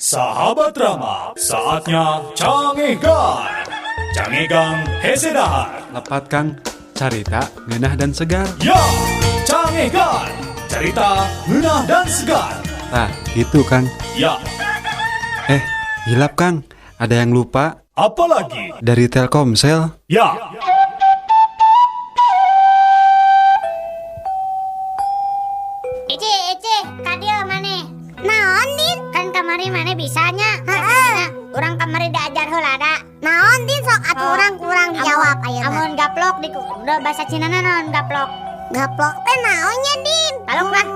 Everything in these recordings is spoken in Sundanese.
Sahabat Rama, saatnya Cangegan. Cangegan hese dahar. Lepat, Kang, carita ngeunah dan segar. Ya, Cangegan. Cerita ngeunah dan segar. Nah, gitu, Kang. Ya, Eh, hilap, Kang. Ada yang lupa apalagi? Dari Telkomsel. Ya, Ici, Ici, kadieu maneh. Naon, Din? Kan kamari maneh bisanya. Heeh. Urang kamari diajar heula da. Naon, Din? Sok atuh urang kurang dijawab ayeuna. Amun gaplok di udah bahasa Cina naon gaplok? Gaplok teh naonnya, Din? Taluk lah.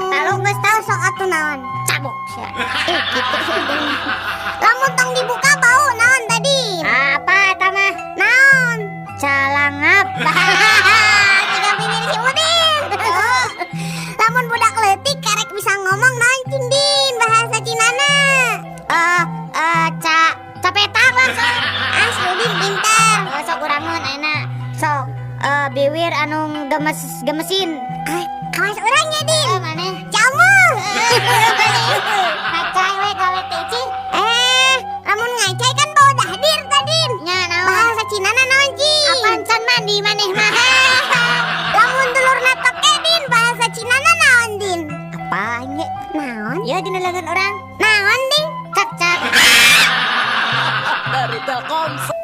Taluk geus Tahu, sok atuh naon? Cabok sia. Eh, gitu sih, Din. Lamun tong dibuka bau naon tadi? Apa eta mah? Naon? Calangap. Tiga bibir si Udin. Lamun budak leutik karek bisa ngomong naon cing, Din, bahasa Cinana? Eh, eh, capetak lah sok. Ah, si Udin pintar. Eh, sok urangeun ayeuna. Sok biwir anu gemes gemesin. Ah, kawas urangnya, Din. Eh, maneh. Jamu. Ngacai we gawe teh, Ici. Eh, lamun ngacai kan bau dahdir tadi. Nya naon? Bahasa Cinana naon cing? Apaan can mandi maneh mah? Lamun dulurna toke, Din, bahasa Cinana naon, Din? Apa nya? Naon? Ya dina leungeun urang. Naon, Din? Cak cak. Dari Telkomsel.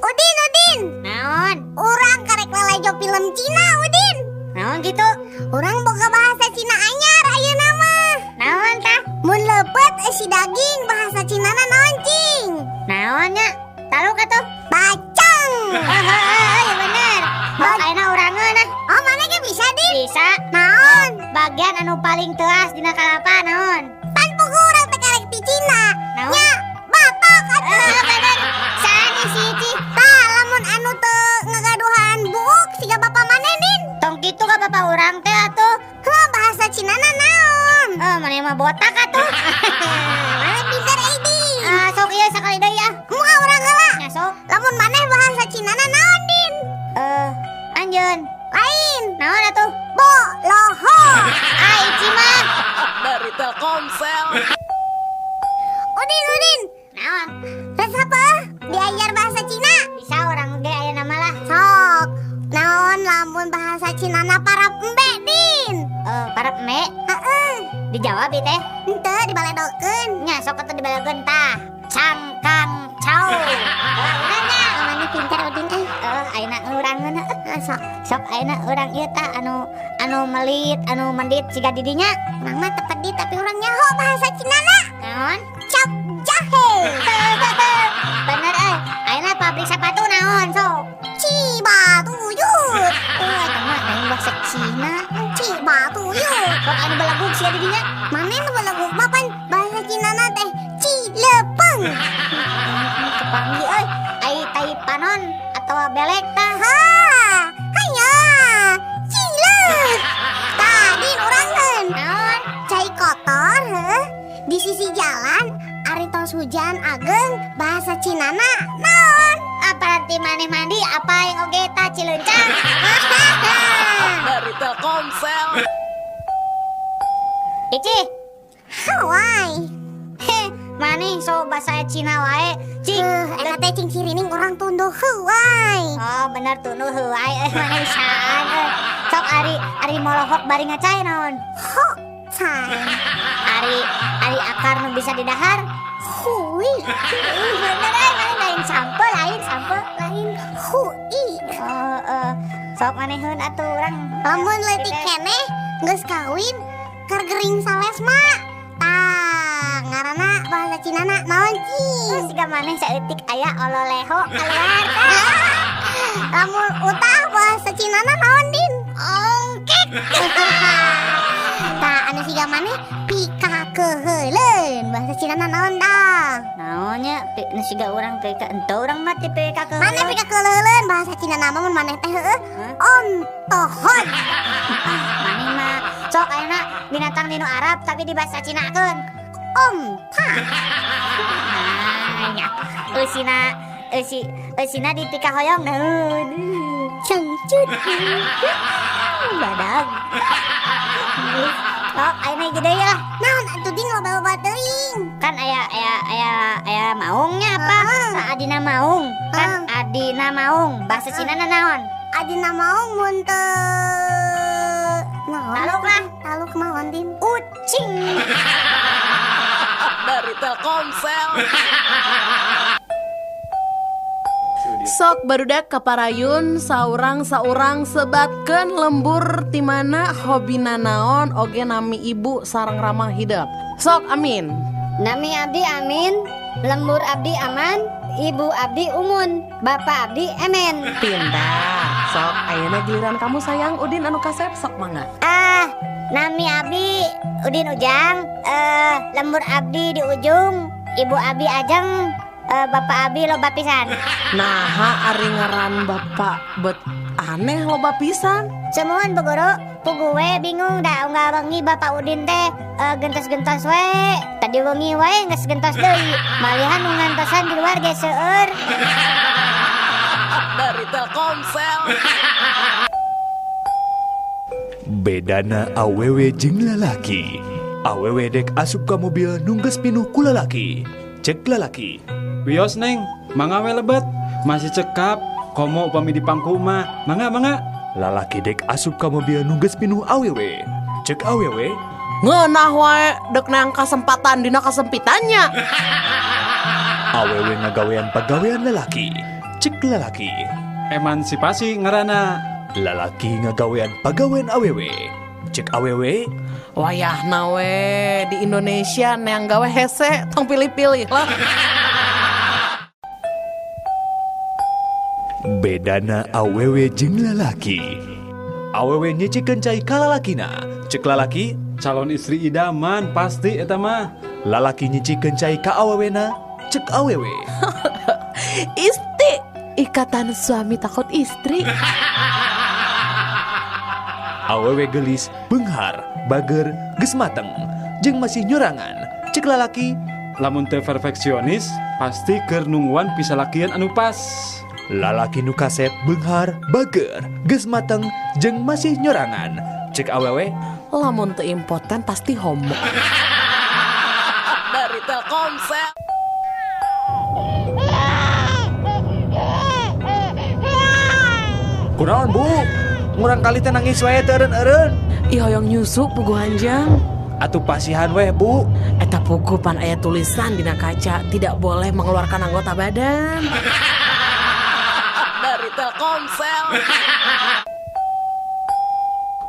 Udin, Udin. Naon? Urang karek lalajo film Cina, Udin. Naon gitu? Urang boga bahasa Cina anyar ayeuna mah. Naon tah? Mun leupeut eusi daging bahasa Cinana naon cing? Naon nya? Taluk atuh. Bacang. Oh, heeh, ya bener. Oh, ayeuna urangeun ah. Oh, mana ge bisa, Din? Bisa. Naon? Bagian anu paling teuas dina kalapa naon? Pan pugu urang teh karek ti Cina. Naon? Nya, batok atuh. Eh, bener. Saha si Ici? Tah, lamun anu teu ngagaduhan buuk siga bapa maneh, Din? Tong kitu ka bapa urang teh atuh. Heuh, bahasa Cinana naon? Eh, maneh mah botak atuh. Maneh pintar euy, Din. Ah, sok ieu sakali deui ah. Moal urang heula. Nya sok. Lamun maneh bahasa Cinana naon, Din? Eh, anjeun. Lain. Naon atuh? Bo loho. Ah, Ici mah. Dari Telkomsel. Udin, Udin. Naon? Resep apa? Diajar bahasa Cina. Bisa urang ge ayeuna mah lah. Sok. Naon lamun bahasa Cinana parab embe, Din? Eh, parab embe Heeh. Dijawab ieu teh. Henteu dibaledokeun. Nya sok atuh dibaledokeun tah. Cangkang cau. Bener nya. Maneh pintar, Udin euy. Eh, ayeuna urangeun heuh. Heeh, sok. Sok ayeuna urang ieu tah anu anu melit, anu mendit siga di dinya. Urang mah teu pedit tapi urang nyaho bahasa Cinana. Naon? Cap jahe. Bener euy. Ayeuna pabrik sepatu naon sok? Cibatuyut. Eh, eta mah lain bahasa Cina. Cibatuyut. Sok anu belegug sia di dinya. Maneh nu belegug mah pan bahasa Cinana teh Cileupeng. Kepanggih euy. Ai tai panon atawa belek tah. Ha, hanya cileuk. Tah, Din, urangeun. Naon? Cai kotor heuh di sisi jalan ari tos hujan ageng bahasa Cinana naon? Apa nanti maneh mandi apa yang oge tah cileuncang? Dari Telkomsel. Ici, Hawai. heh, maneh so bahasa Cina wae. Cing. Eta teh cing cirining urang tunduh heuwai. Oh, bener tunduh heuwai euy maneh bisaan euy. Sok ari ari molohok bari ngacai naon? Ho cai. Ari ari akar nu bisa didahar? Hui. Bener euy maneh lain sampe, lain sampe. Lain hui. Oh, sok maneheun atuh urang. Lamun leutik keneh geus kawin keur gering salesma. Tah, ngaranna bahasa Cinana naon cing? Siga maneh saeutik aya ololeho keluar. Lamun utah bahasa Cinana naon, Din? Ongkek. Tah, anu siga maneh pikakeuheuleun bahasa Cinana naon tah? Naonnya nu siga urang pika ente urang mah teh pikakeuheuleun. Maneh pikakeuheuleun bahasa Cinana mah mun maneh teh heueuh Hah? ontohon. Ah, maneh mah sok ayeuna binatang dinu Arab tapi di bahasa Cinakeun. Onta. Nah, nya. Eusina eusi eusina di pikahoyong naon? Cengcut. Badag. Sok ayeuna hiji deui lah. Naon atuh Din loba-loba teuing. Kan aya aya aya aya maungnya apa? Nah, adina maung. Kan adina maung. Bahasa Cina na naon? Adina maung mun teu naon? Taluk lah. Taluk naon Din? Ucing. Dari Telkomsel. Sok barudak kaparayun saurang-saurang sebatkeun lembur ti mana hobina naon oge nami ibu sareng ramah hidep. Sok Amin. Nami abdi Amin, lembur abdi aman, ibu abdi umun, bapak abdi emen. Pindah. Sok ayeuna giliran kamu sayang Udin anu kasep sok mangga. Ah, nami abdi Udin Ujang, lembur abdi di ujung, ibu abdi Ajeng, bapak abdi loba pisan. Naha ari ngaran bapak bet aneh loba pisan. Semuan Bu Guru, puguh we bingung da unggal wengi bapak Udin teh gentos-gentos we. Tadi wengi wae geus gentos deui. Malihan nu ngantosan di luar ge seueur. Dari Telkomsel. Bedana awewe jeung lalaki. Awewe dek asup ka mobil nu geus pinuh ku lalaki. Cek lalaki. Wios Neng, mangga we lebet. Masih cekap, komo upami di pangku mah. Mangga, mangga. Lalaki dek asup ka mobil nu geus pinuh awewe. Cek awewe. Ngeunah wae dek neang kasempatan dina kasempitannya. Awewe ngagawean pagawean lalaki. Cek lalaki. Emansipasi ngaranna. Lalaki ngagawean pagawean awewe. Cek awewe. Wayahna we di Indonesia neang gawe hese tong pilih-pilih lah. Bedana awewe jeung lalaki. Awewe nyicikeun cai ka lalakina. Cek lalaki. Calon istri idaman pasti eta mah. Lalaki nyicikeun cai ka awewena. Cek awewe. Isti ikatan suami takut istri. Awewe gelis, beunghar, bager, geus mateng, jeung masih nyorangan. Cek lalaki. Lamun teu perfeksionis, pasti keur nungguan pisalakian anu pas. Lalaki nu kasep, beunghar, bager, geus mateng, jeung masih nyorangan. Cek awewe. Lamun teu impoten pasti homo. Dari Telkomsel. Kunaon Bu? Ngurang kali teh nangis wae teu eureun-eureun. Ih hoyong nyusu puguh hanjang. Atuh pasihan weh Bu. Eta puguh pan aya tulisan dina kaca tidak boleh mengeluarkan anggota badan. Dari Telkomsel.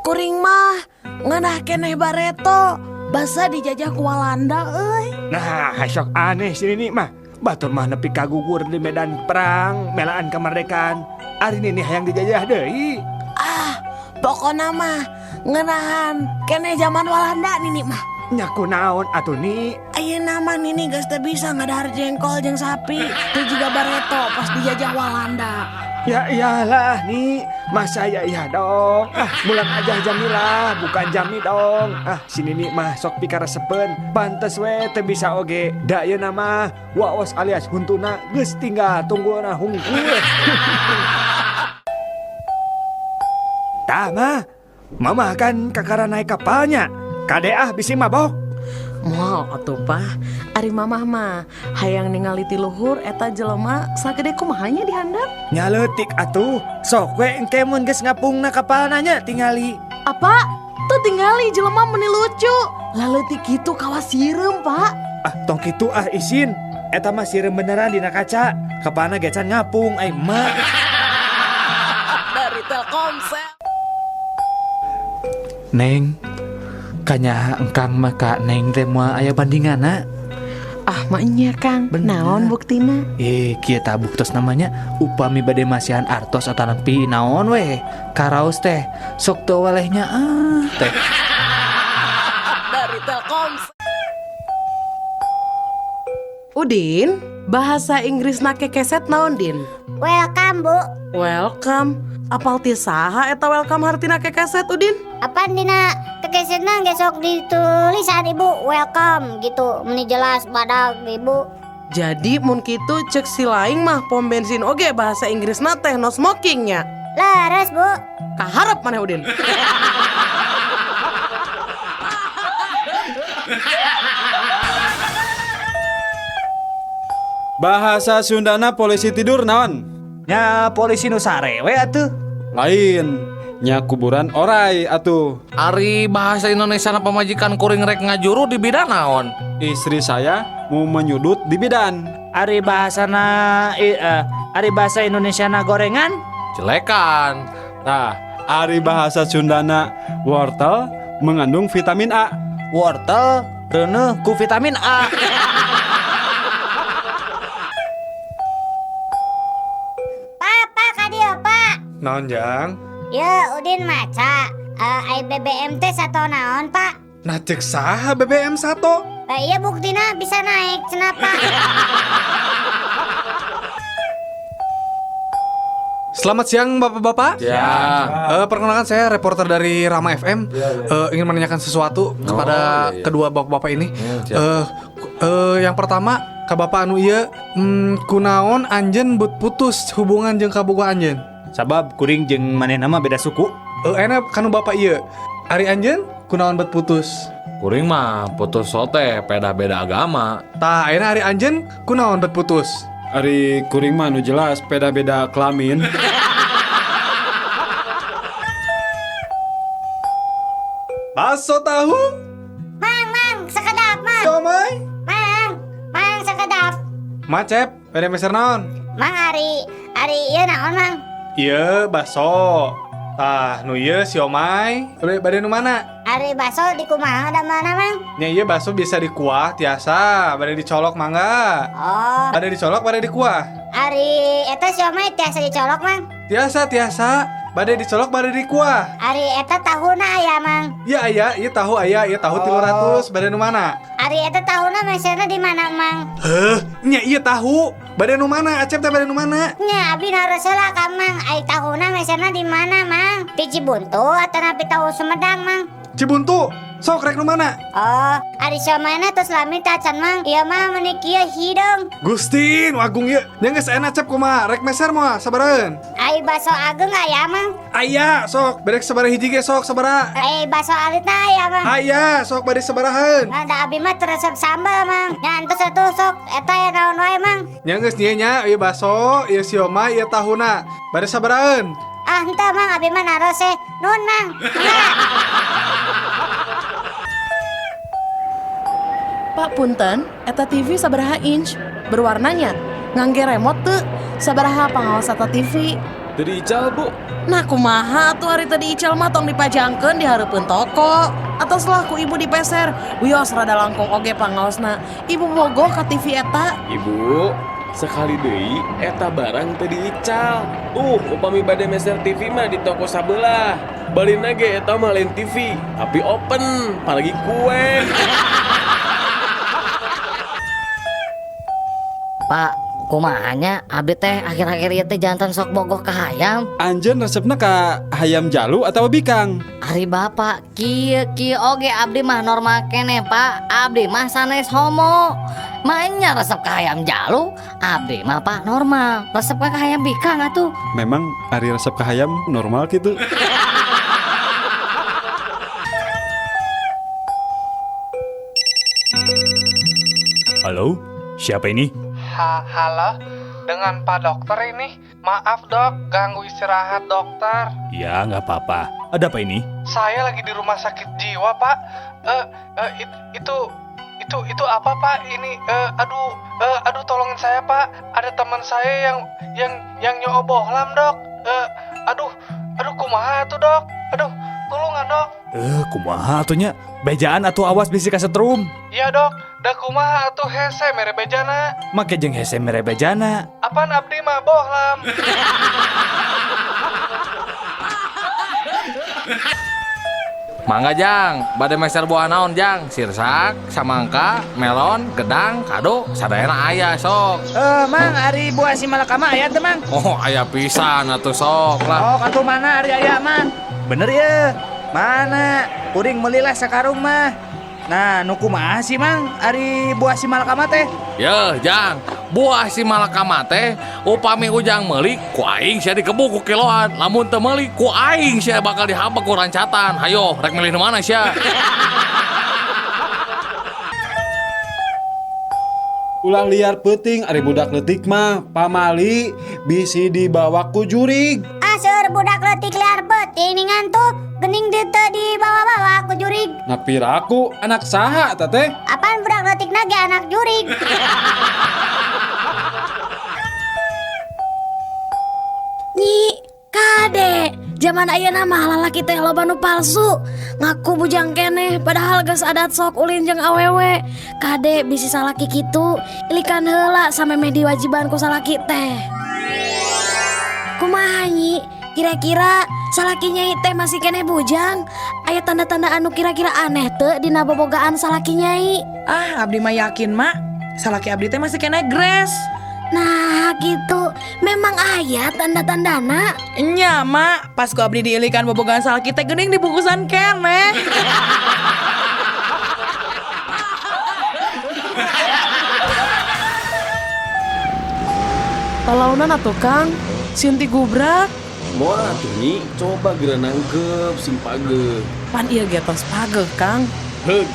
Kuring mah ngeunah keneh bareto basa dijajah ku Walanda euy. Nah, sok aneh sini nih mah. Batur mah nepi kagugur di medan perang, melaan kemerdekaan. Ari nini hayang dijajah deui. Ah, pokona mah ngeunahan keneh zaman Walanda nini mah. Nya kunaon atuh ni? Ayeuna mah nini geus teu bisa ngadahar jengkol jeung sapi. Teu juga bareto pas dijajah Walanda. Ya iyalah nih, masa ya iya dong. Ah, mulang aja Jamilah, bukan Jami dong. Ah, sini nih mah sok pikaresepeun. Pantes we teu bisa oge. Da ieu mah waos alias huntuna geus tinggal tunggulna hungkul. Tah mah, mama kan kakara naik kapalnya. Kade ah bisi mabok. Moal atuh Pah, ari mamah mah hayang ningali ti luhur eta jelema sagede kumaha nya dihandap. Nya leutik atuh, sok we engke mun geus ngapungna kapalna nya tingali. Apa? Tuh tingali jelema meni lucu. Lah leutik kitu kawas sireum, Pak. Ah, tong kitu ah isin. Eta mah sireum beneran dina kaca. Kapalna ge can ngapung ai emak. Dari Telkomsel. Neng, kanya engkang mah ka Neng teh moal aya bandinganna. Ah, maknya Kang. Bener. Naon buktina? Kieu tah buktos namanya upami bade masihan artos atanapi naon weh. Karaos teh sok teu welehnya ah teh. Dari Telkomsel. Udin, bahasa Inggrisna kekeset naon Din? Welcome Bu. Welcome. Apal ti saha eta welcome hartina kekeset Udin? Apaan dina kekesetna geus sok ditulisan Ibu welcome gitu. Meni jelas badag Ibu. Jadi mun kitu cek si laing mah pom bensin oge bahasa Inggrisna teh no smoking nya. Leres Bu. Kaharep maneh Udin. Bahasa Sundana polisi tidur naon? Nya polisi nu sare we atuh. Lain, nya kuburan orai atuh. Ari bahasa Indonesia na pamajikan kuring rek ngajuru di bidan naon? Istri saya mau menyudut di bidan. Ari bahasana ari bahasa Indonesia na gorengan? Jelekan. Nah, ari bahasa Sundana wortel mengandung vitamin A. Wortel reuneuh ku vitamin A. Papa ka dieu, Pak. Naon jang? Ye, Udin maca. Ai BBM teh sato naon, Pak? Nah cek saha BBM sato? Iya buktina bisa naik cenah, Pak. Selamat siang bapak-bapak. Ya. Perkenalkan saya reporter dari Rama FM. Ingin menanyakan sesuatu kepada kedua bapak-bapak ini. Yang pertama ka bapak anu ieu, kunaon anjeun but putus hubungan jeung kabogoh anjeun? Sabab kuring jeung manehna mah beda suku. Enak kanu bapak ieu. Ari anjeun kunaon bet putus? Kuring mah putus sote beda-beda agama. Tah ayeuna ari anjeun kunaon bet putus? Ari kuring mah nu jelas beda-beda kelamin. Bakso tahu? Mang, mang, sekedap, mang. Siomay? Mang, mang sekedap. Macep, bade meser naon? Mang ari ieu naon, Mang? Ieu bakso. Tah, nu ieu siomay. Bade nu mana? Ari bakso di kumaha da mana, Mang? Nya ieu bakso bisa dikuah tiasa, bade dicolok mangga. Oh, Bade dicolok, bade dikuah. ari eta siomay tiasa dicolok, Mang. Tiasa, tiasa. Bade dicolok, bade dikuah. Ari eta tahuna aya, Mang. Iya aya, ieu tahu aya, ieu tahu 300, bade nu mana? Ari eta tahuna meserna di mana, Mang? Heuh, nya ieu tahu. Bade nu mana? Acep teh bade nu mana? Nya abi naros heula ka Mang, ai tahuna meserna di mana, Mang? Di Cibuntu atanapi tahu Sumedang, Mang? Cibuntu. Sok rek nu mana? Oh, ari siomayna tos lami tacan, Mang. Ieu mah meuni kieu hideung. Gusti, nu agung ieu. Nya geus enak Acep kumaha? Rek meser moal sabaraheun? Ai bakso ageung aya, Mang. Aya, sok berek sabaraha hiji ge sok sabaraha. Ai bakso alitna aya, Mang. Aya, sok bade sabaraheun. Nah, da abi mah teu resep sambal, Mang. Nya entos atuh sok eta ya naon wae, Mang. Nya geus nya nya ieu bakso, ieu siomay, ieu tahuna. Bade sabaraheun? Ah, henteu, Mang, abi mah naros eh. Nuhun, Mang. Mangga. Pak punten, eta TV sabaraha inch? Berwarnanya ngangge remote teu? Sabaraha pangaos eta TV? Teu diical, Bu. Nah kumaha atuh ari teu diical mah tong dipajangkeun di hareupeun toko. Atos lah ku ibu dipeser. Wios rada langkung oge pangaosna. Ibu bogoh ka TV eta. Ibu, sekali deui eta barang teu diical. Tuh, upami bade meser TV mah di toko sabelah. Balina ge eta mah lain TV, tapi open, apalagi kue. Pak, kumahanya abdi teh akhir-akhir ieu teh jantan sok bogoh ka hayam. Anjeun resepna ka hayam jalu atau bikang? Ari bapak kieu kieu oge abdi mah normal keneh, Pak. Abdi mah sanes homo. Maenya resep ka hayam jalu, abdi mah Pak normal. Resep ka hayam bikang atuh. Memang ari resep ka hayam normal gitu. Halo, siapa ini? Halo, dengan Pak Dokter ini. Maaf dok, ganggu istirahat dokter. Ya, nggak apa-apa. Ada apa ini? Saya lagi di rumah sakit jiwa Pak. Itu apa Pak? Ini aduh tolongin saya Pak. Ada teman saya yang nyobohlam dok. Aduh kumaha tuh dok. Aduh, tulungan dok. Kumaha atuh nya? Bejaan atuh awas bisi kasetrum. Iya dok, da kumaha atuh hese mere bejana. Make jeung hese mere bejana. Apaan abdi mah bohlam. Mangga jang, bade meser buah naon jang? Sirsak, samangka, melon, gedang, kado, sadayana aya sok. Mang, ari buah si malakama aya teu, Mang? Oh, aya pisan atuh sok lah. Oh, katuh mana ari aya, Mang? Bener ya? Mana? Kuring melilah sakarung mah. Nah, nu kumaha sih, Mang? Ari buah si malakama teh? Yeuh, jang, buah si malakama teh upami ujang meuli ku aing sia dikebuk ku kiloan. Lamun teu meuli ku aing sia bakal dihabek ku rancatan. Hayo, rek milih nu mana sia? Ulah liar peuting ari budak leutik mah pamali bisi dibawa ku jurig. Ah, seueur budak leutik liar peuting ningan tuh gening teu dibawa-bawa ku jurig. Nah piraku anak saha eta teh? Apaan budak leutik na ge anak jurig. Nyi, kade, zaman ayeuna mah lalaki teh loba nu palsu. Ngaku bujang keneh padahal geus adat sok ulin jeung awewe. Kade bisi salaki kitu, ilikan heula samemeh diwajiban ku salaki teh. Kumaha nyi? Kira-kira salaki nyai teh masih keneh bujang? Aya tanda-tanda anu kira-kira aneh teu dina bobogaan salaki nyai? Ah, abdi mah yakin, Mak. Salaki abdi teh masih keneh gres. Nah gitu, memang aya tanda-tandana. Nya, Mak, pas ku abdi diilikan bobogaan salaki teh geuning dibungkusan keneh. Talaunan atuh Kang, sieun tigubrak. Moal atuh Nyi, coba geura nangkep sing pageuh. Pan ieu ge tos pageuh, Kang. Heug,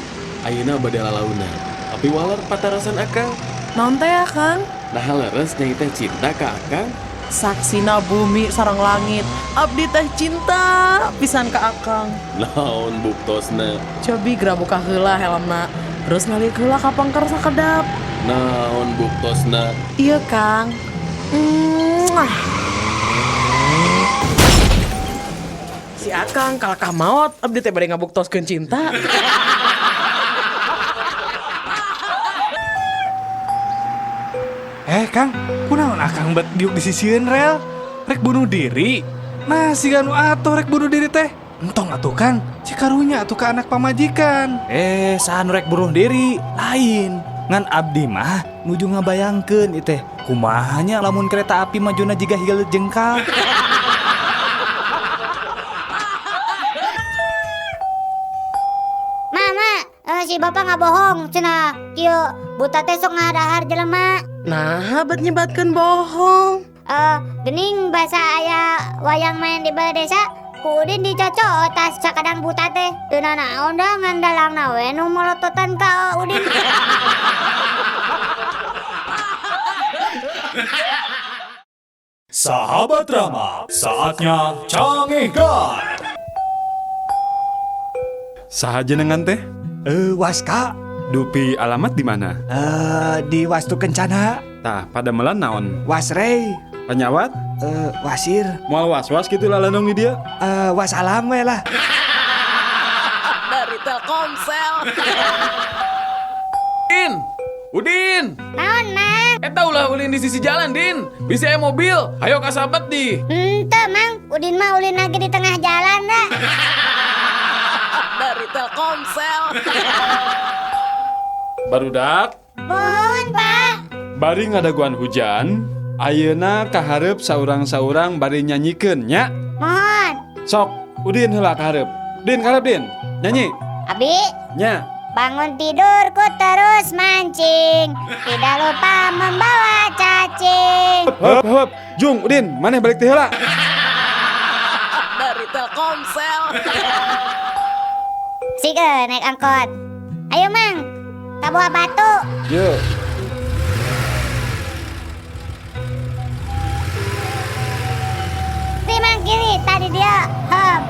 ayeuna bade lalaunan. Tapi waler patarasan akang. Naon teh ya, Kang? Nah leres nyai teh cinta ka akang. Saksina bumi sareng langit, abdi teh cinta pisan ka akang. Naon buktosna? Cobi geura buka heula helmna, terus ngaliuk heula ka pangker sakedap. Naon buktosna? Iya, Kang. Mwah. Si akang kalakah maot, abdi teh bade ngabuktoskeun cinta. Kang, kunaon akang bet diuk di sisieun rel? Rek bunuh diri? Nah, siga nu atuh rek bunuh diri teh. Entong atuh Kang, cikarunya atuh ka anak pamajikan. Saha nu rek bunuh diri? Lain. Ngan abdi mah nuju ngabayangkeun ieu teh. Kumaha nya lamun kereta api majuna jiga higa jengkal. Mama, si bapak nggak bohong, cenah kieu buta teh sok ngadahar jelema. Nah, bet nyebatkeun bohong. Gening basa aya wayang main di balai desa, ku Udin dicocok tas sakadang buta teh. Teu nanaon da ngan dalangna we nu molototan ka Udin. Sahabat Rama, saatnya canggihkan. Saha jenengan teh? Waska. Dupi alamat di mana? Di Wastu Kencana. Tah, padamelan naon? Wasrei. Panyawat? Wasir. Moal was-was kitu lalanong di dia? Wasalam we lah. Dari Telkomsel. Din, Udin. Naon, Mang? Eta ulah ulin di sisi jalan, Din. Bisi aya mobil. Ayo kasabet di. Henteu, Mang. Udin mah ulin lagi di tengah jalan dah. Dari Telkomsel. Barudak. Mohon, Pak. Bari ngadaguan hujan, ayeuna kahareup saurang-saurang bari nyanyikeun nya. Mohon. Sok, Udin heula kahareup. Din kahareup, Din. Nyanyi. Abi. Nya. Bangun tidurku terus mancing, tidak lupa membawa cacing. Heup, heup. Jung, Udin, maneh balik teh heula. Dari Telkomsel. Sik naik angkot. Ayo, Mang. Ka Buah Batu. Yo. Kiri, Mang, kiri. Tadi dia. Hop.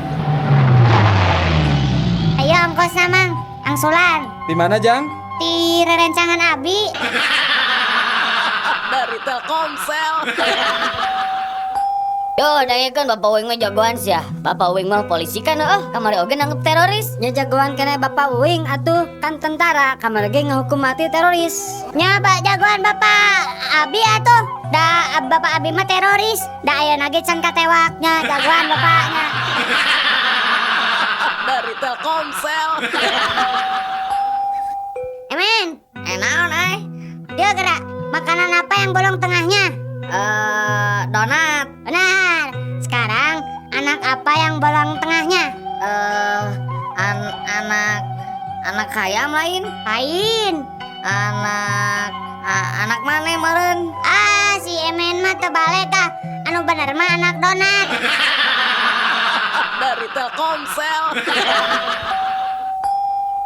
Ayo ongkosna, Mang. Angsulan. Di mana, Jang? Di rerencangan Abi. Dari Telkomsel. Yo, dangekeun Bapak Uing mah jagoan sia. Bapak Uing mah polisi kan heuh, kamari oge nanggep teroris. Nya jagoan keneh Bapak Uing atuh kan tentara, kamari ge ngahukum mati teroris. Nya Pak jagoan Bapak Abi atuh. Da Bapak Abi mah teroris. Da ayeuna ge can katewak nya jagoan bapaknya. Dari Telkomsel. Emen, naon ai? Dia gerak. Makanan apa yang bolong tengahnya? Donat. Benar. Sekarang anak apa yang bolong tengahnya? Anak ayam lain. Lain. Anak mana meureun? Ah, si Emen mah terbalik ah. Anu bener mah anak donat. Dari Telkomsel.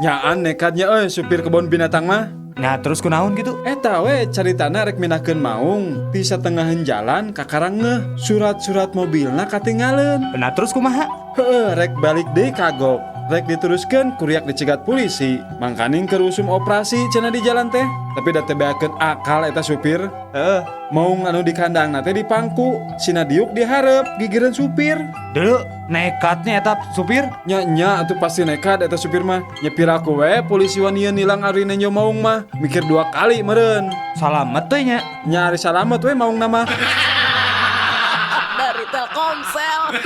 Nyaan nekatnya euy supir kebun binatang mah. Nah, terus kunaon gitu? Eta we caritana rek mindahkeun maung ti satengahan jalan kakara ngeh surat-surat mobilna katinggaleun. Nah, terus kumaha? Heeh, rek balik deui kagok. Rek diteruskeun kuriak dicegat polisi. Mangkaning keur usum operasi cenah di jalan teh. Tapi da teu beakeun akal eta supir. Heeh. Maung anu di kandangna teh dipangku, sina diuk dihareup gigireun supir. Deuleu, nekatnya eta supir. Nya nya atuh pasti nekat eta supir mah. Nya piraku we polisi wanieu nilang ari nenjo maung mah. Mikir dua kali meureun. Salamet teh nya. Nya ari salamet we maungna mah. Dari Telkomsel.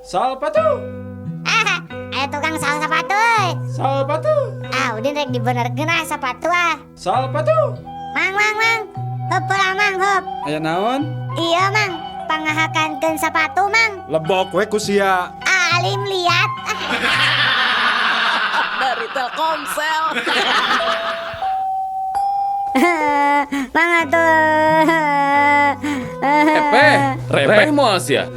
Sal sepatu. Ah, aya tukang sal sepatu euy. Sal sepatu. Ah, Udin rek dibenerkeun ah sepatu ah. Sal sepatu. Mang mang mang. Heup pula mang heup. Aya naon? Iya mang, pangahakankeun sepatu mang. Lebok we ku sia. Alim liat. Dari Telkomsel. Mang atuh. Repeh, repeh moal sia.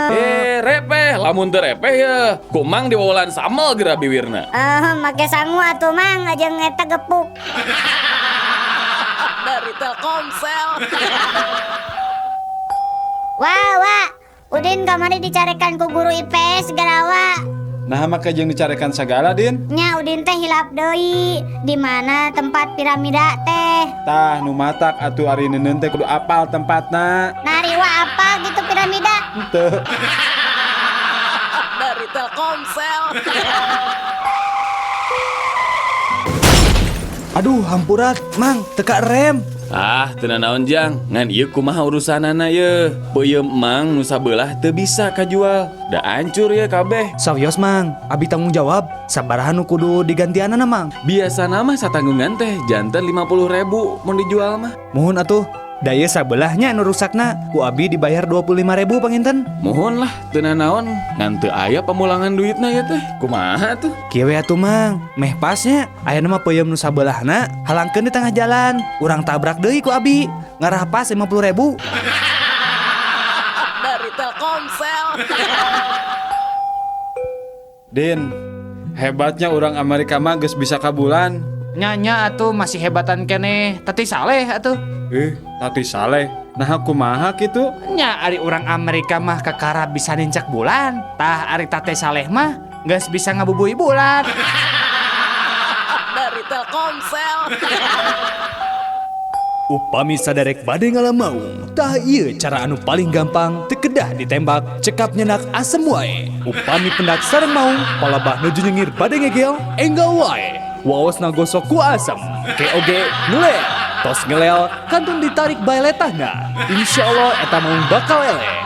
Eh, repeh, lamun teu repeh ya. Kumang diwawalan samel geura biwirna. Eh, make sangu atuh mang, jeung eta gepuk. Dari Telkomsel. Wah, wah. Udin kamari dicarekan ku guru IPS garawa. Nah, make jeung dicarekan sagala, Din. Nya Udin teh hilap deui. Di mana tempat piramida teh? Tah nu matak atuh ari neuneun teh kudu apal tempatna. Nari wa apa gitu piramida? Henteu. Dari Telkomsel. Aduh, hampurat, Mang, teka rem. Ah, teu nanaon Jang, ngan ieu kumaha urusanana ye. Peuyeum Mang nu sabelah teu bisa kajual. Da hancur ye kabeh. Sawios, Mang, abi tanggung jawab. Sabaraha nu kudu digantianana, Mang? Biasana mah satanggungan teh janten 50.000 mun dijual mah. Muhun atuh. Da ieu sabelahnya nu rusakna, ku abi dibayar 25.000 panginten. Muhun lah, teu nanaon, ngan teu aya pamulangan duitna ya teh. Kumaha tuh? Kieu we atuh, Mang. Meh pasnya aya mah peuyeum nu sabelahna halangkeun di tengah jalan. Urang tabrak deui ku abi. Ngarah pas 50.000. Dari Telkomsel. Din, hebatnya orang Amerika mah geus bisa ka bulan. Nya atuh masih hebatan keneh Tati Saleh atuh. Tati Saleh. Nah kumaha kitu? Nya ari urang Amerika mah kakara bisa nincak bulan. Tah ari Tati Saleh mah geus bisa ngabubui bulan. Dari Telkomsel. Upami saderek bade ngalamaung, tah ieu cara anu paling gampang teu kedah ditembak, cekap nyenak asem wae. Upami pendak sareng maung, palabah nuju nyengir bade ngegel, enggal wae. Waosna gosok ku asem, keoge ngelel, tos ngelel, kantun ditarik bae letahna. Insyaallah eta maung bakal eleh.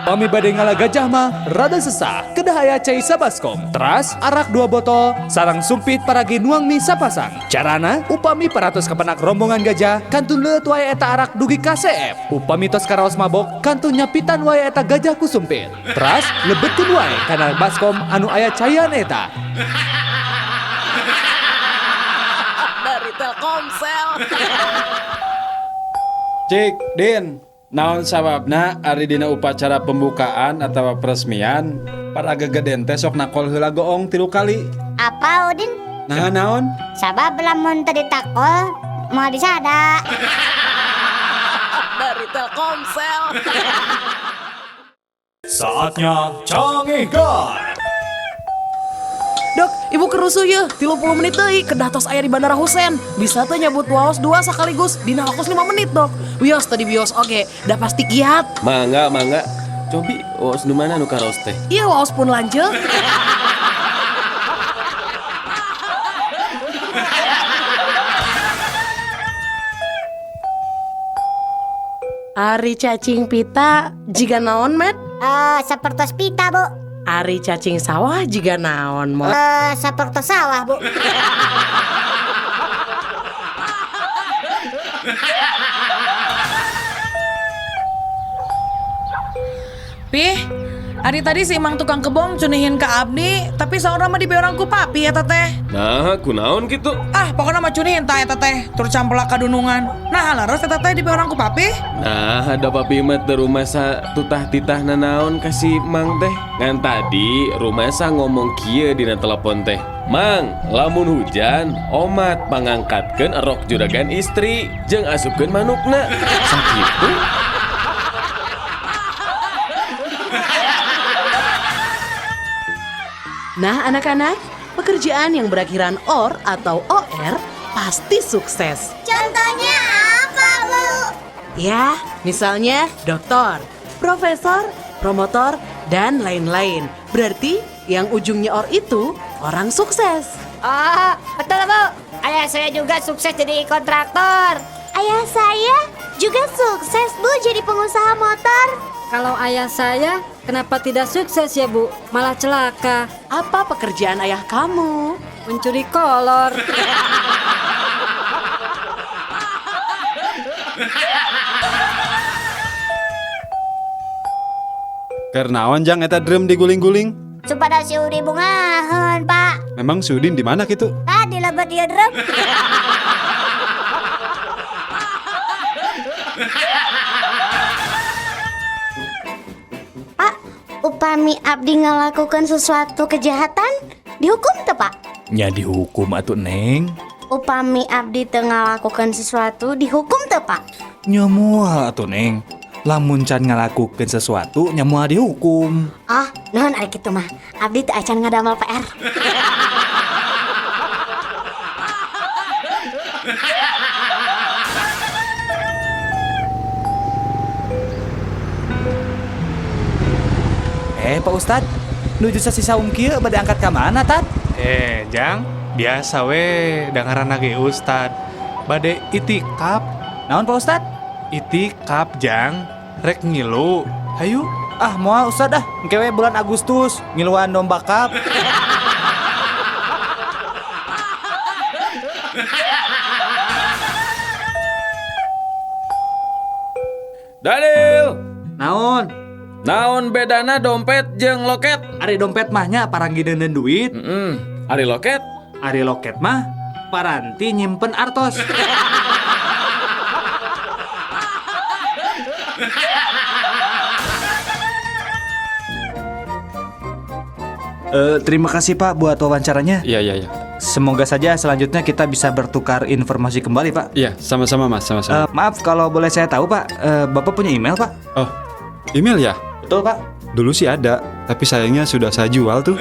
Pami bade ngala gajah mah rada sesah, kedah aya cai sabaskom, teras arak 2 botol, sarang sumpit paragi nuang mie sapasang. Carana upami paratos kapenak rombongan gajah, kantun leueut wae eta arak dugi ka CF. Upami tos karaos mabok, kantun nyapitan wae eta gajah ku sumpit. Teras lebetkeun wae kana baskom anu aya caian eta. Dari Telkomsel. Cik, Din. Naon sababna ari dina upacara pembukaan atawa peresmian para gegeden teh sok nakol heula goong 3 kali. Apa Udin? Nah naon? Sabab lamun teu ditakol moal disada. Dari Telkomsel. Saatnya Canggihkan. Dok, ibu kerusuh ya, 30 menit deui kedah tos aya di Bandara Husein. Bisa teh nyabut waos 2 sekaligus dina waktu 5 menit, Dok. Wios tadi bios oge, dah pasti kiat. Mangga, mangga. Cobi waos nu mana nu karaos teh? Iya, waos pun lanceuk. Ari cacing pita jiga naon, Met? Sapertos pita, Bu. Ari cacing sawah jiga naon, Mot? Sapertos sawah, Bu. Pih, Ari tadi si Mang tukang kebon cunihin ke abdi, tapi saurna mah dibeorang ku papi eta teh. Nah, kunaon gitu? Ah, pokoknya mah cunihin tah eta teh, tur campelak kadunungan. Nah, leres eta teh dibeorang ku papi. Nah, ada papi mah teu rumasa tutah titah nanaon ka si Mang teh. Ngan tadi rumasa ngomong kieu dina telepon teh. Mang, lamun hujan, omat pangangkatkeun erok juragan istri jeung asupkeun manukna. Sakitu. Nah anak-anak, pekerjaan yang berakhiran OR atau OR pasti sukses. Contohnya apa, Bu? Ya, misalnya doktor, profesor, promotor, dan lain-lain. Berarti yang ujungnya OR itu orang sukses. Oh, betul Bu. Ayah saya juga sukses jadi kontraktor. Ayah saya juga sukses, Bu, jadi pengusaha motor. Kalau ayah saya, kenapa tidak sukses ya Bu? Malah celaka. Apa pekerjaan ayah kamu? Mencuri kolor. Keur naon jang eta drum diguling-guling? Supada si Udin bungaheun, Pak. Memang si Udin di mana kitu? Ah, di lebet ieu drum. Pak, upami abdi ngalakukan sesuatu kejahatan, dihukum teu, Pak? Nya dihukum atuh Neng. Upami abdi teu ngalakukan sesuatu, dihukum teu, Pak? Nya moal atuh Neng. Lamun can ngalakukeun sesuatu nya moal dihukum. Oh, nuhun ari kitu mah. Abdi teu acan ngadamel PR. Pak Ustad, nuju sasi saum kieu bade angkat ka mana, Tad? Jang, biasa we dangaranna ge Ustad. Bade itikaf. Naon Pak Ustad? Itikaf, Jang. Rek ngilu. Hayu. Ah, moal Ustad ah. Engke we bulan Agustus ngiluan domba kap. Daniel. Naon? Naon bedana dompet jeung loket? Ari dompet mah nya paranggi deuneun duit. Ari loket? Ari loket mah paranti nyimpen artos. Terima kasih Pak buat wawancaranya. Iya. Semoga saja selanjutnya kita bisa bertukar informasi kembali Pak. Iya, sama-sama Mas, sama-sama. Maaf kalau boleh saya tahu Pak, Bapak punya email Pak? Oh, email ya? Betul Pak. Dulu sih ada, tapi sayangnya sudah saya jual tuh.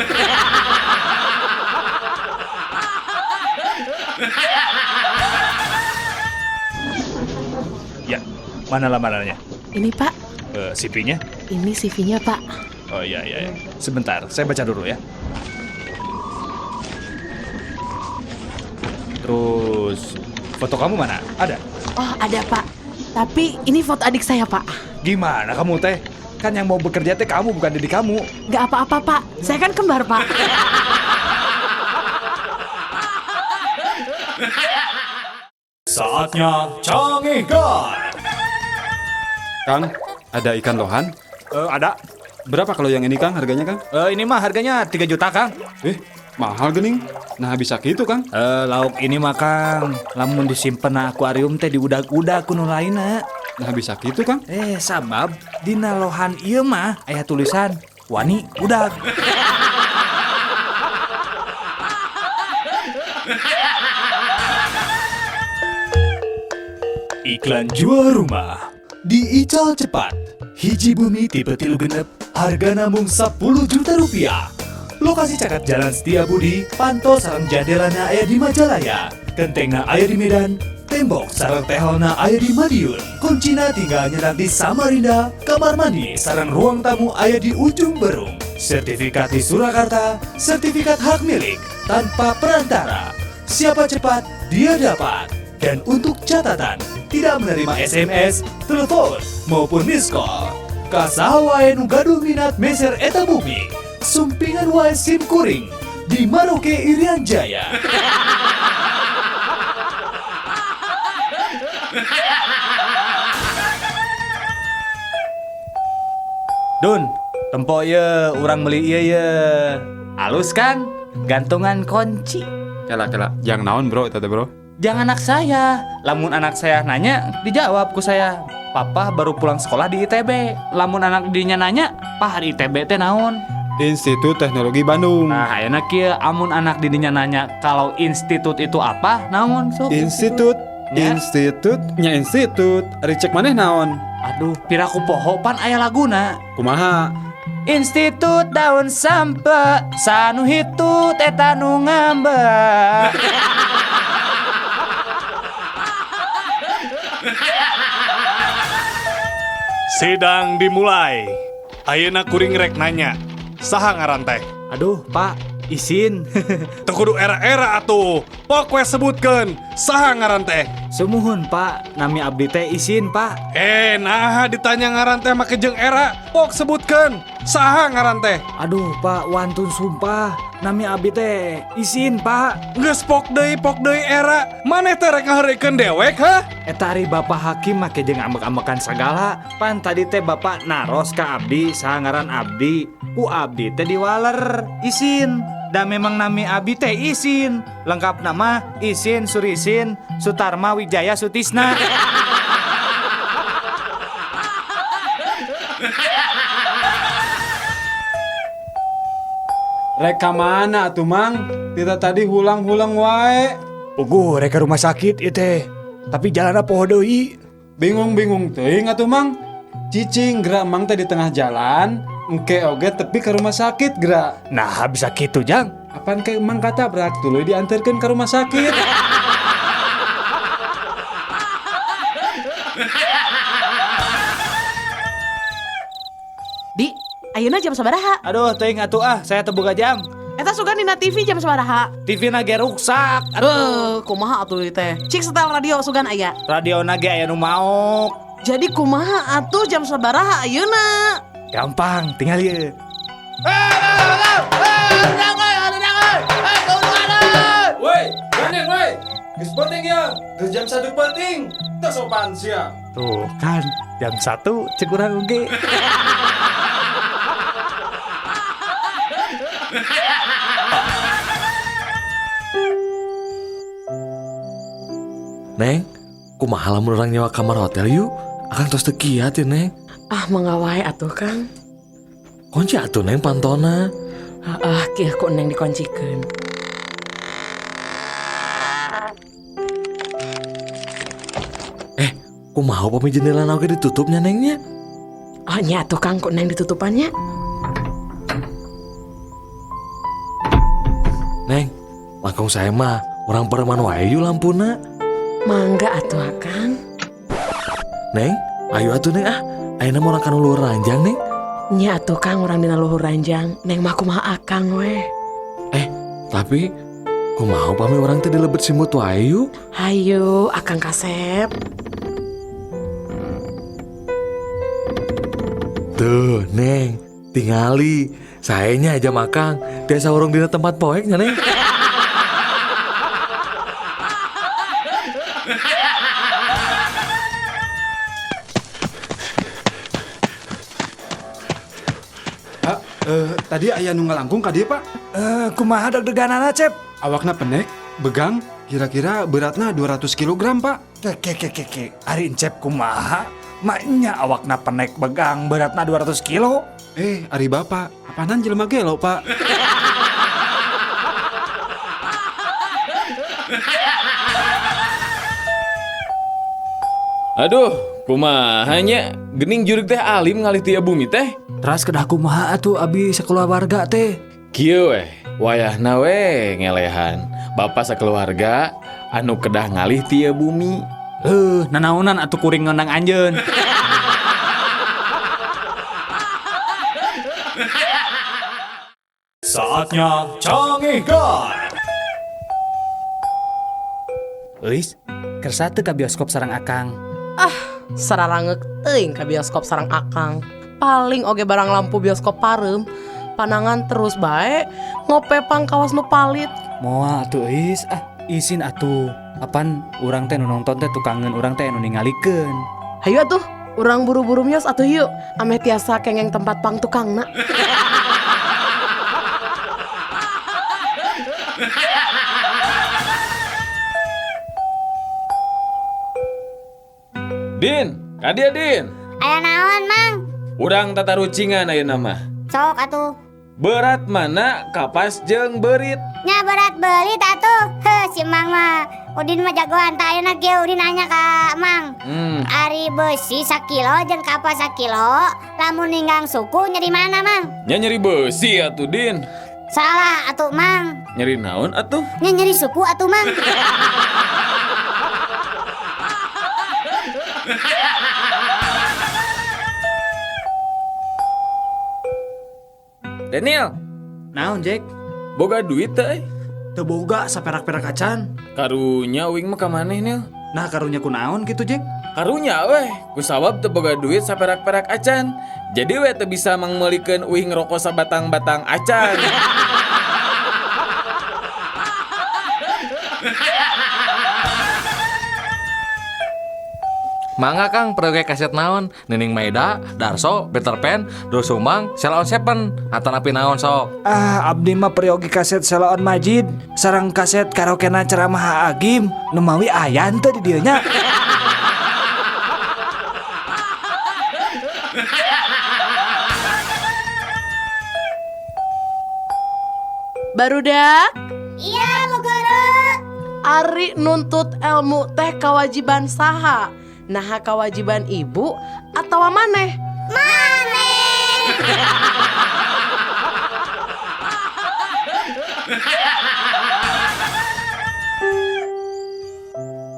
Ya, mana lamarannya? Ini Pak. CV-nya? Ini CV-nya Pak. Oh iya. Sebentar, saya baca dulu ya. Terus, foto kamu mana? Ada? Oh, ada Pak. Tapi ini foto adik saya Pak. Gimana kamu teh? Kan yang mau bekerja teh kamu, bukan diri kamu. Gak apa-apa Pak, saya kan kembar Pak. Saatnya Canggihkan. Kang, ada ikan lohan? Ada. Berapa kalau yang ini Kang harganya Kang? Ini mah harganya 3 juta Kang. Mahal gening. Nah bisa gitu Kang. Lauk ini mah Kang, lamun disimpen na akuarium teh diudag-udag ku nu lainna. Nah bisa gitu Kang. Sabab dina lohan ieu mah aya tulisan wani udag. Iklan jual rumah di Ical Cepat. Hiji bumi tipe 3 6 harga namung 10 juta rupiah. Lokasi caket Jalan Setia Budi, panto sareng jandelana aya di Majalaya, kentengna aya di Medan, tembok sareng tehelna aya di Madiun, kuncina tinggal nyenak di Samarinda, kamar mandi sareng ruang tamu aya di Ujung Berung, sertifikat di Surakarta, sertifikat hak milik tanpa perantara. Siapa cepat, dia dapat. Dan untuk catatan, tidak menerima SMS, telepon, maupun miss call. Kasaha wae nu gaduh minat meser eta bumi, sumpingan wae sim kuring di Maroke Irian Jaya. Dun, Tempo ye, urang beli ieu ye. Alus kan? Gantungan kunci. Kela kela, jang naon bro eta teh bro? Jangan anak saya. Lamun anak saya nanya, dijawab ku saya. Papa baru pulang sekolah di ITB. Lamun anak dinya nanya, "Pah, hari ITB teh naon?" Institut Teknologi Bandung. Nah, ayeuna kieu amun anak didinya nanya kalau institut itu apa, naon sok? Institut, Ya. institut, nya institut. Ari cek maneh naon? Aduh, piraku poho pan aya laguna. Kumaha? Institut daun sampe, sanu hitut eta nu ngambek. Sidang dimulai. Ayeuna kuring rek nanya, saha ngaran teh? Aduh, Pak, isin. Teu kudu era-era atuh. Pok we sebutkeun, saha ngaran teh? Sumuhun, Pak. Nami abdi teh isin, Pak. Eh, naha ditanya ngaran teh make jeung era. Pok sebutkeun, saha ngaran teh? Aduh, Pak, wantun sumpah. Nami abdi teh isin, Pak. Geus pok deui era. Maneh teh rek ngaheureuikeun dewek, hah? Eta ari Bapak Hakim make jeung ambek-ambekan sagala. Pan tadi teh Bapak naros ka abdi, saha ngaran abdi. Ku abdi teh diwaler, isin. Da memang nami abdi teh isin. Lengkap nama Isin Surisin Sutarma Wijaya Sutisna. Rek ka mana atuh Mang? Tita tadi hulang-hulang wae. Puguh rek ka rumah sakit ieu teh. Tapi jalanna poho deui. Bingung-bingung teuing atuh Mang. Cicing gerak Mang teh di tengah jalan, engke oge tepi ke rumah sakit gerak. Nah, bisa kitu Jang. Apaan ke Mang katabrak tuluy diantarkeun ke rumah sakit. Di, ayeuna jam sabaraha? Aduh, teuing atuh ah, saya teu boga jam. Eta sugan dina TV jam sabaraha? TV na ge ruksak. Aduh, kumaha atuh ieu teh? Cik setel radio sugan aya. Radio na ge aya nu maok. Jadi kumaha atuh jam sabaraha ayeuna? Gampang, tinggal ieu. Woi, gandeng woi. Geus penting ya. Geus jam 1 penting. Teu sopan sia. Tuh kan, jam 1 cek urang oge. Neng, kumaha lamun urang nyewa kamar hotel yuk? Akang tos teu kiat ya, Neng. Ah, mangga wae atuh, Kang. Kunci atuh Neng pantona. Ah, kieu ku Neng dikoncikeun. Kumaha upami jendela oge ditutupnya Nengnya? Oh, nya atuh Kang ku Neng ditutupannya. Neng, langkung saya mah urang pareman wae yuk lampuna. Mangga atuh Akang. Neng, ayo atuh Neng ah. Ayeuna mah urang kana luhur ranjang, Neng. Nya atuh Kang urang dina luhur ranjang. Neng mah kumaha Akang we. Tapi kumaha upami urang teh dilebet simut wae yuk? Hayu Akang kasep. Tuh, Neng, tingali. Saenya aja makang, tiasa urung dina tempat poek nya, Neng. Pak, tadi aya nu ngalangkung ka dieu, Pak. Kumaha deg-deganana, Cep? Awakna pendek, begang, kira-kira beratna 200 kg, Pak. Ke ke ke ke. Ari Encep kumaha? Maknya awakna penek begang beratna 200 kilo. Ari Bapak, apanan jelema gelo, Pak? Aduh, kumaha nya? Gening jurig teh alim ngalih ti bumi teh. Teras kedah kumaha atuh abi sakeluarga teh? Kieu weh, wayahna we ngelehan. Bapak sakeluarga anu kedah ngalih ti bumi. Nanaonan atuh kuring ngeunang anjeun. Saatnya Cangehgar. Euis, kersa teu ka bioskop sareng Akang. Ah, sararangeuk teuing ka bioskop sareng Akang. Paling oge barang lampu bioskop pareum, panangan terus bae ngope pangkawas nu palit. Moal atuh Euis, ah isin atuh. Apan urang teh nu nonton teh tukangeun urang teh nu ningalikeun. Hayu atuh, Urang buru-buru mios atuh yuk, ameh tiasa kengeng tempat pang tukangna. Din, kadia Din. Aya naon, Mang? Urang tatarucingan ayeuna mah. Sok atuh. Berat mana kapas jeung beurit? Nya berat beurit atuh. Heuh, si Mang mah. Udin mah jagoan tah ayeuna kieu Udin nanya ka Mang. Ari beusi sakilo jeung kapas sakilo, lamun ninggang suku nyeri mana, Mang? Nya nyeri beusi atuh, Din. Salah atuh, Mang. Nyeri naon atuh? Nya nyeri suku atuh, Mang. Daniel. Naon, Jack? Boga duit teh euy? Teu boga saperak-perak acan. Karunya uing mah ka maneh, Nil. Nah, karunya kunaon kitu, Jack? Karunya weh, kusabab teu boga duit saperak-perak acan. Jadi we teu bisa mangmeulikeun uing rokok sabatang-batang acan. Mangga Kang, peryogi kaset naon? Nining Maida, Darso, Peter Pan, Doel Sumbang, Sheila on Seven, atanapi naon sok? Ah, abdi mah peryogi kaset Sheila on Majid, sareng kaset karaokena ceramah Agim, nu mawi aya henteu di dieu nya. Barudak? Iya, Bu Guru. Ari nuntut ilmu teh kewajiban saha? Naha kewajiban ibu atau maneh? Maneh.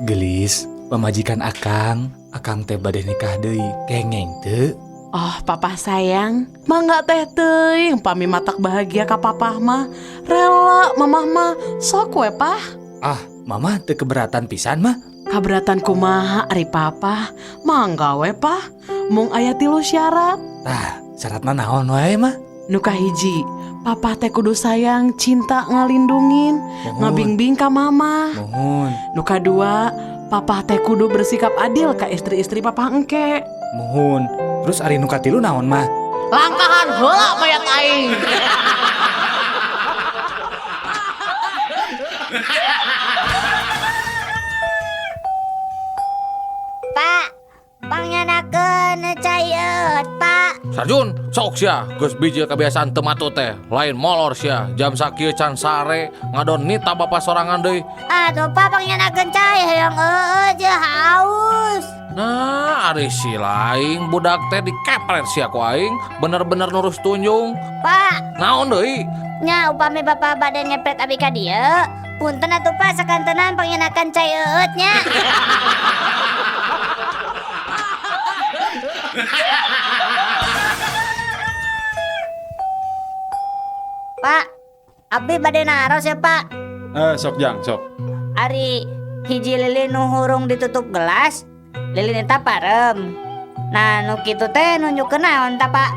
Gelis, pamajikan Akang, Akang teh bade nikah deui, kengeng teu? Oh, papa sayang, mangga teh teuing pami matak bahagia ka papah mah. Rela mamah mah, sok we pah. Ah, mama teu keberatan pisan mah. Kaberatan kumaha ari papa, mangga we pah. Mung aya 3 syarat. Tah, syaratna naon wae mah? Nu kahiji, papa teh kudu sayang, cinta ngalindungin, ngabingbing ka mama. Muhun. Nu kadua, papa teh kudu bersikap adil ka istri-istri papa engke. Muhun. Terus ari nu katilu naon mah? Langkahan heula mayat aing. Pak, pangyanakeun cai Pak. Sarjun, sok sia, geus bijil kebiasaan teu matut teh. Lain molor sia, jam sakieu can sare, ngadon nita bapa sorangan deui. Aduh, Pak, pangyanakeun cai hoyong eueuh jeung haus. Nah, ari si lain budak teh dikepret sia ku aing, bener-bener nurus tunjung. Pak, naon deui? Nya upami bapa bade ngepret abi ka dieu, punten atuh Pak sakantenan pangyanakeun cai eueut nya. Pak, abdi bade naros ya Pak. Sok jang, sok. Ari hiji lilin nu hurung ditutup gelas, lilin eta parem. Nah, nu kitu teh nunjukkeun naon ta Pak?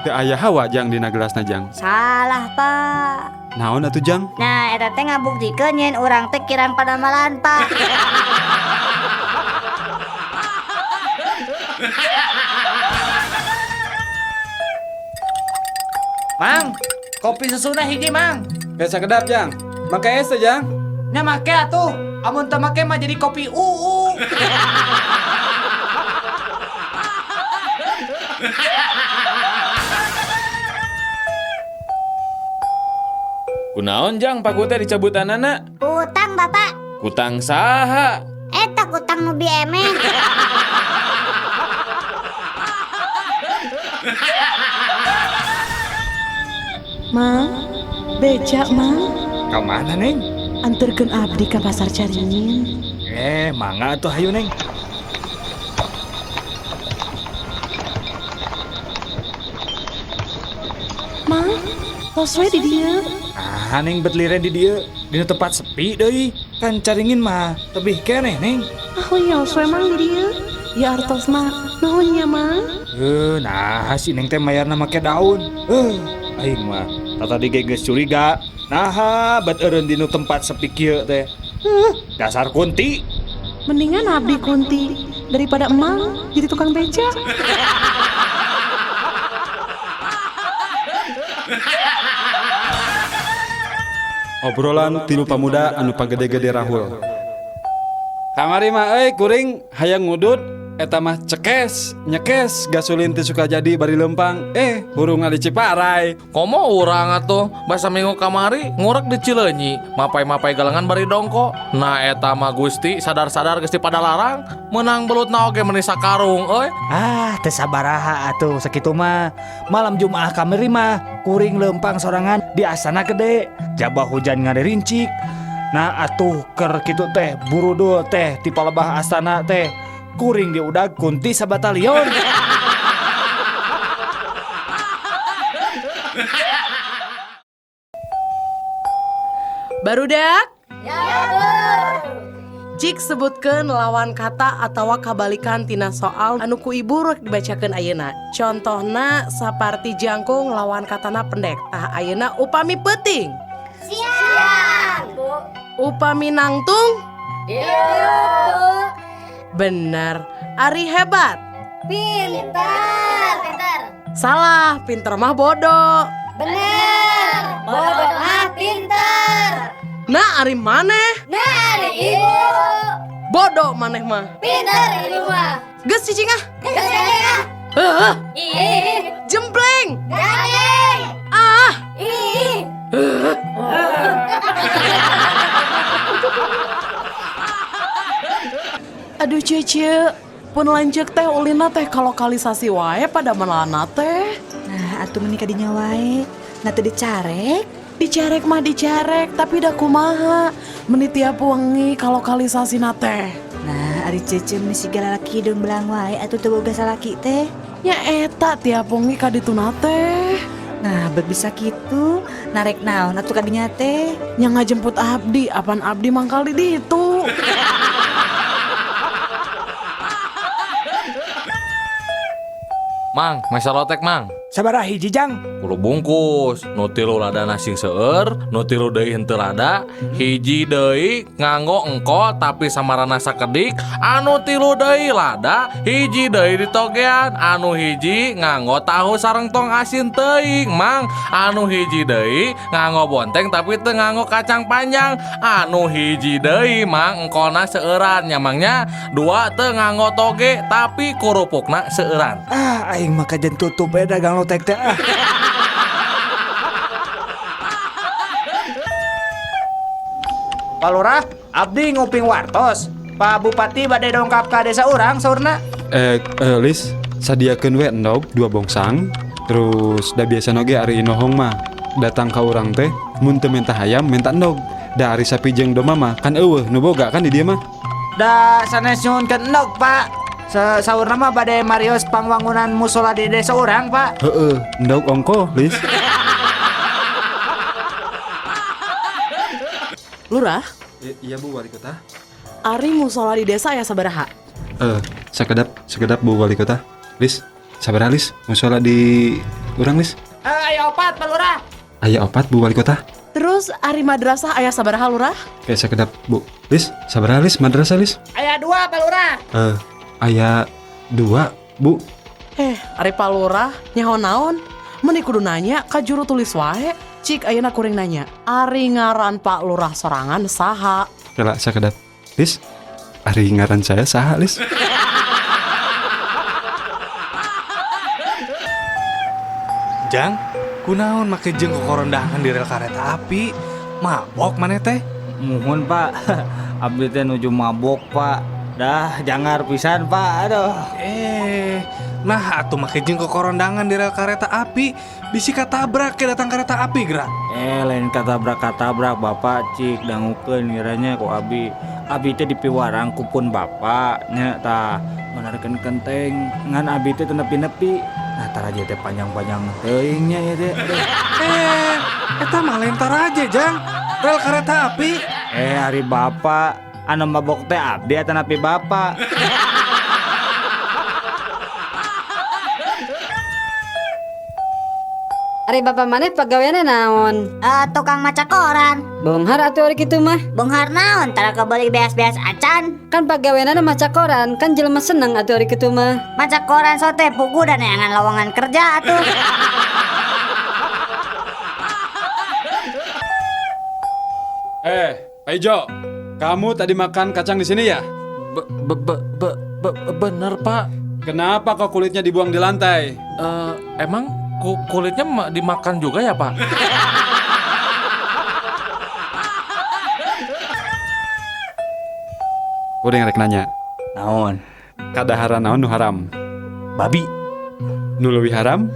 Teu aya hawa jang dina gelasna jang. Salah Pak. Naon atuh jang? Nah, eta teh ngabuktikeun nyen urang teh kirang padamalan Pak. Mang, kopi susuna hiji Mang. Biasa kedap jang. Make es teh jang. Nya make atuh. Amun teu make mah jadi kopi UU. Kunaon jang paku teh dicabutanana? Kutang Bapak. Kutang saha? Eta kutang nu biemeh. Mang, beca Mang. Ka mana Neng? Anterkeun abdi ka pasar Caringin. Mangga atuh hayu Neng. Mang, tos we di dieu. Ah, Neng bet liren di dieu, dina tempat sepi deui. Kan Caringin mah tebih keneh Neng. Ah, wios we Mang di dieu. Ya artosna, nuhun nya Mang. Nah si Neng teh mayarna make daun. Aing mah tadi ge geus curiga. Naha bet eureun dinu tempat sepi kieu teh. Dasar kunti. Mendingan abdi kunti daripada emang jadi tukang beca. Obrolan tilu pamuda anu pagede-gede rahul. Kamari mah euy kuring hayang ngudut eta mah cekes, nyekes gasolin teu suka jadi bari lempang hurung di Ciparai. Komo urang atuh basa minggu kamari ngurek di Cileunyi, mapai-mapai galengan bari dongko. Nah eta mah Gusti sadar-sadar geus dipadalarang, meunang belutna oge meuni sakarung euy. Ah, teu sabaraha atuh sakitu mah. Malam Jumaah kamari mah kuring lempang sorangan di Astana Gede, jabah hujan ngaririncik. Nah atuh keur kitu teh burudul teh ti palebah Astana teh. Kuring diudag kunti sabatalion. Barudak? Ya, Bu. Cik sebutkeun lawan kata atawa kabalikan tina soal anu ku ibu rek dibacakeun ayeuna. Contohna saparti jangkung lawan katana pendek. Tah ayeuna upami peuting. Siang, Bu. Upami nangtung? Iya, Bu. Bener. Ari hebat. Pinter. Pinter. Salah, pinter mah bodoh. Bener. Bodoh mah pinter. Nah, ari maneh? Nah, ari ibu. Bodoh maneh mah. Pinter ibu mah. Geus cicing ah. Geus cicing ah. Heuh. Ih. Jempleng. Gandeng. Ah. Ih. Aduh cece, pun lanjut teh ulina teh kalokalisasi wae pada melana teh. Nah, atuh meuni kadinya wae. Nah teu dicarek. Dicarek mah dicarek, tapi da kumaha. Meuni tiap wengi kalokalisasina teh. Nah, ari cece meni siga lalaki hideung belang wae atuh teu boga salaki teh. Nya eta tiap wengi kadituna teh. Nah, bet bisa kitu, narek naon atuh kadinya teh. Nya ngajemput abdi, apan abdi mangkal di ditu. Mang, mesa lotek mang. Sabaraha hiji jang? 10 bungkus, nu tilu ladana sing seueur, nu tilu deui henteu lada, hiji deui nganggo engko tapi samarana sakedik, anu tilu deui lada, hiji deui ditogean, anu hiji nganggo tahu sareng tong asin teuing, mang, anu hiji deui nganggo bonteng tapi teu nganggo kacang panjang, anu hiji deui mang engkona seueuran nya mangnya, dua teu nganggo toge tapi kurupukna seueuran. Ah, aing mah kajen tutup we dagang lotek teh ah. Pak Lurah, abdi nguping wartos. Pak Bupati bade dongkap ka desa urang saurna. Lis, sadiakeun we endog 2 bongsang. Terus da biasana ge ari inohong mah datang ka urang teh mun teu minta hayam minta endog. Da ari sapi jeung domba mah kan eueuh nu boga kan di dieu mah. Da sanes nyuhunkeun endog, Pak. Saurna mah bade marios pangwangunan musola di desa urang, Pak. Heeh, endog ongko, Lis. Lurah? Iya Bu Wali Kota. Ari musola di desa aya sabaraha? Sekedap Bu Wali Kota. Lis, sabaraha Lis? Musola di urang Lis? Aya opat Pak Lurah. Aya opat Bu Wali Kota. Terus ari madrasah aya sabaraha Lurah? Kayak sekedap Bu. Lis, sabaraha Lis madrasah Lis? Aya 2 Pak Lurah. Aya 2 Bu. Ari Pak Lurah nyaho naon? Meni kudu nanya ka juru tulis wae. Cik ayeuna kuring nanya, ari ngaran Pak Lurah sorangan saha? Kela sakedap. Lis, ari ngaran saya saha, Lis? Jang, kunaon make jeung kokorondangan di rel kareta api? Mabok maneh teh? Muhun, Pak. Abdi teh nuju mabok, Pak. Dah jangar pisan, Pak. Aduh. Nah atuh make jeung kokorondangan di rel kareta api, bisi katabrak ke datang kereta api gerak. Lain katabrak-katabrak Bapak cik dangukeun ngiranya ku abi. Abi teh dipiwarang ku pun bapak nya tah manarikeun kenteng ngan abi teh teu nepi-nepi. Nah taraje teh panjang-panjang teuing nya ieu teh. Aduh. Eta mah lain taraje jang, rel kereta api. Ari bapak anu mabok teh abdi atanapi bapak. Ari bapak maneh pagaweanna naon? Eh, tukang maca koran. Beunghar atuh ari kitu mah. Beunghar naon tara kebeli beas-beas acan. Kan pagaweanna maca koran, kan jelema seneng atuh ari kitu mah. Maca koran sote pugu dan neangan lowongan kerja atuh. Eh, Pak Ijo, kamu tadi makan kacang di sini ya? Be be be be bener Pak. Kenapa kok kulitnya dibuang di lantai? Emang kulitnya dimakan juga ya Pak? Kuring rek nanya. Naon? Kadaharan naon nu haram? Babi. Nu leuwih haram?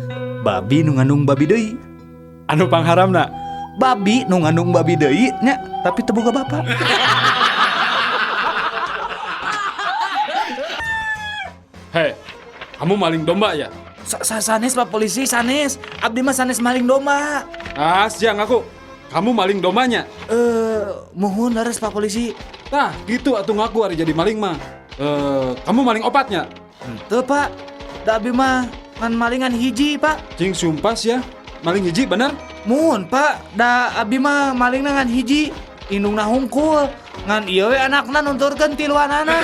Babi nu ngandung babi deui. Anu pangharamna? Babi nu ngandung babi deui nya, tapi teu boga bapak. Hei, kamu maling domba ya? Sanes Pak Polisi, sanes. Abdi mah sanes maling domba. Ah, siang aku. Kamu maling dombanya? Mohon leres Pak Polisi. Nah, gitu atuh ngaku hari jadi maling mah. Kamu maling opatnya? Henteu, Pak. Da abdi mah ngan malingan hiji, Pak. Cing sumpah ya. Maling hiji bener? Muhun, Pak. Da abdi mah malingna ngan hiji. Indungna hungkul. Ngan ieu we anakna nunturkeun tiluanana.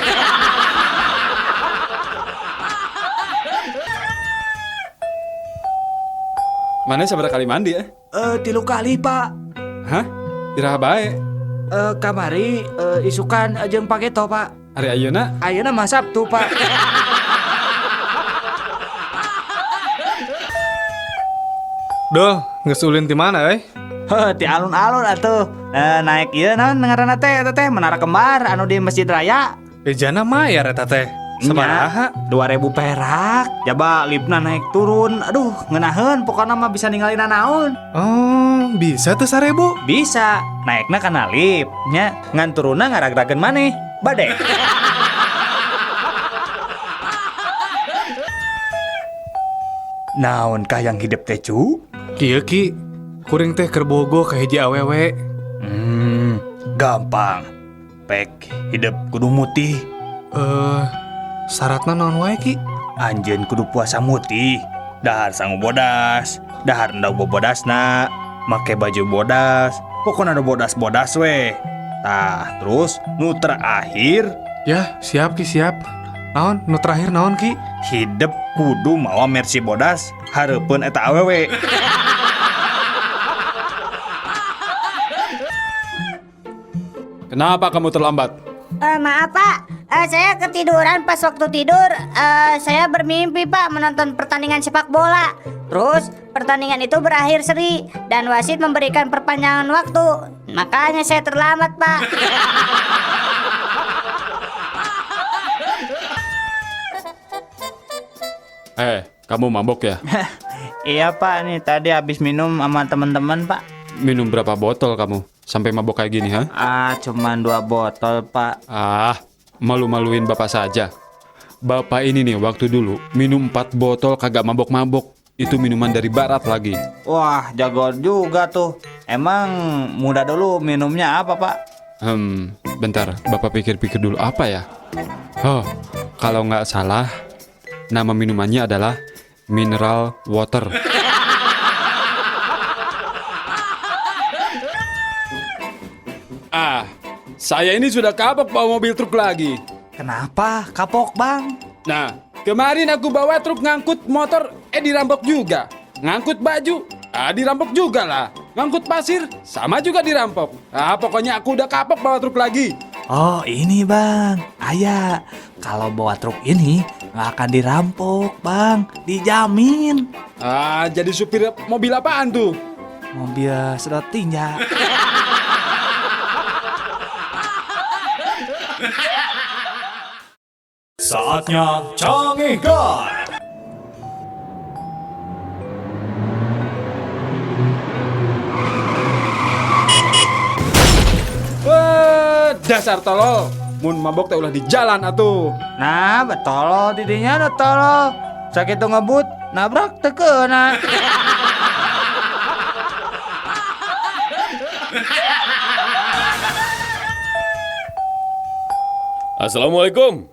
Mana sabaraha kali mandi ya? 3 kali, Pak. Hah? Iraha bae? Kamari isukan jeung paketo, Pak. Hari ayeuna? Ayeuna mah Sabtu, Pak. Duh, geus ulin ti mana euy? Heuh, ti alun-alun atuh. Naik ieu naon ngaranna teh eta teh Menara Kembar anu di Masjid Raya. Ejana mayar eta teh. Sabaraha? 2000 perak. Jaba lipna naik turun. Aduh, ngeunaheun pokona mah bisa ningali nanaon. Oh, bisa tuh 1000? Bisa. Naikna kana lip nya, ngan turunna ngaragrageun maneh. Bade. Naon kah yang hidup teh, Cu? Kieu Ki, kuring teh keur bogoh ka hiji awewe. Gampang. Pek hidup kudu mutih. Syaratna naon wae Ki? Anjeun kudu puasa mutih, dahar sangu bodas, dahar endog bobodasna, make baju bodas, pokona nu bodas-bodas we. Tah, terus nu terakhir. Ya, siap Ki, siap. Naon nu terakhir naon Ki? Hidup kudu mawa Mercy bodas hareupeun eta awewe. Kenapa kamu terlambat? Maaf Pak, saya ketiduran pas waktu tidur. Saya bermimpi Pak menonton pertandingan sepak bola. Terus pertandingan itu berakhir seri dan wasit memberikan perpanjangan waktu. Makanya saya terlambat Pak. Kamu mabok ya? Iya Pak, nih tadi habis minum sama teman-teman Pak. Minum berapa botol kamu? Sampai mabok kayak gini, ha? Ah, cuman 2 botol, Pak. Ah, malu-maluin Bapak saja. Bapak ini nih waktu dulu minum 4 botol kagak mabok-mabok. Itu minuman dari barat lagi. Wah, jago juga tuh. Emang muda dulu minumnya apa, Pak? Bentar, Bapak pikir-pikir dulu apa ya? Oh, kalau nggak salah, nama minumannya adalah mineral water. Ah, saya ini sudah kapok bawa mobil truk lagi. Kenapa kapok, Bang? Nah, kemarin aku bawa truk ngangkut motor, dirampok juga. Ngangkut baju, dirampok juga lah. Ngangkut pasir, sama juga dirampok. Ah, pokoknya aku udah kapok bawa truk lagi. Oh, ini Bang. Ayah, kalau bawa truk ini nggak akan dirampok, Bang. Dijamin. Ah, jadi supir mobil apaan tuh? Mobil sedot tinja. Saatnya Cangehgar. Wah, dasar tolol. Mun mabok teh ulah di jalan atuh. Nah, betolol didinya nu tolol. Sakitu ngebut, nabrak teu keuna. Assalamualaikum.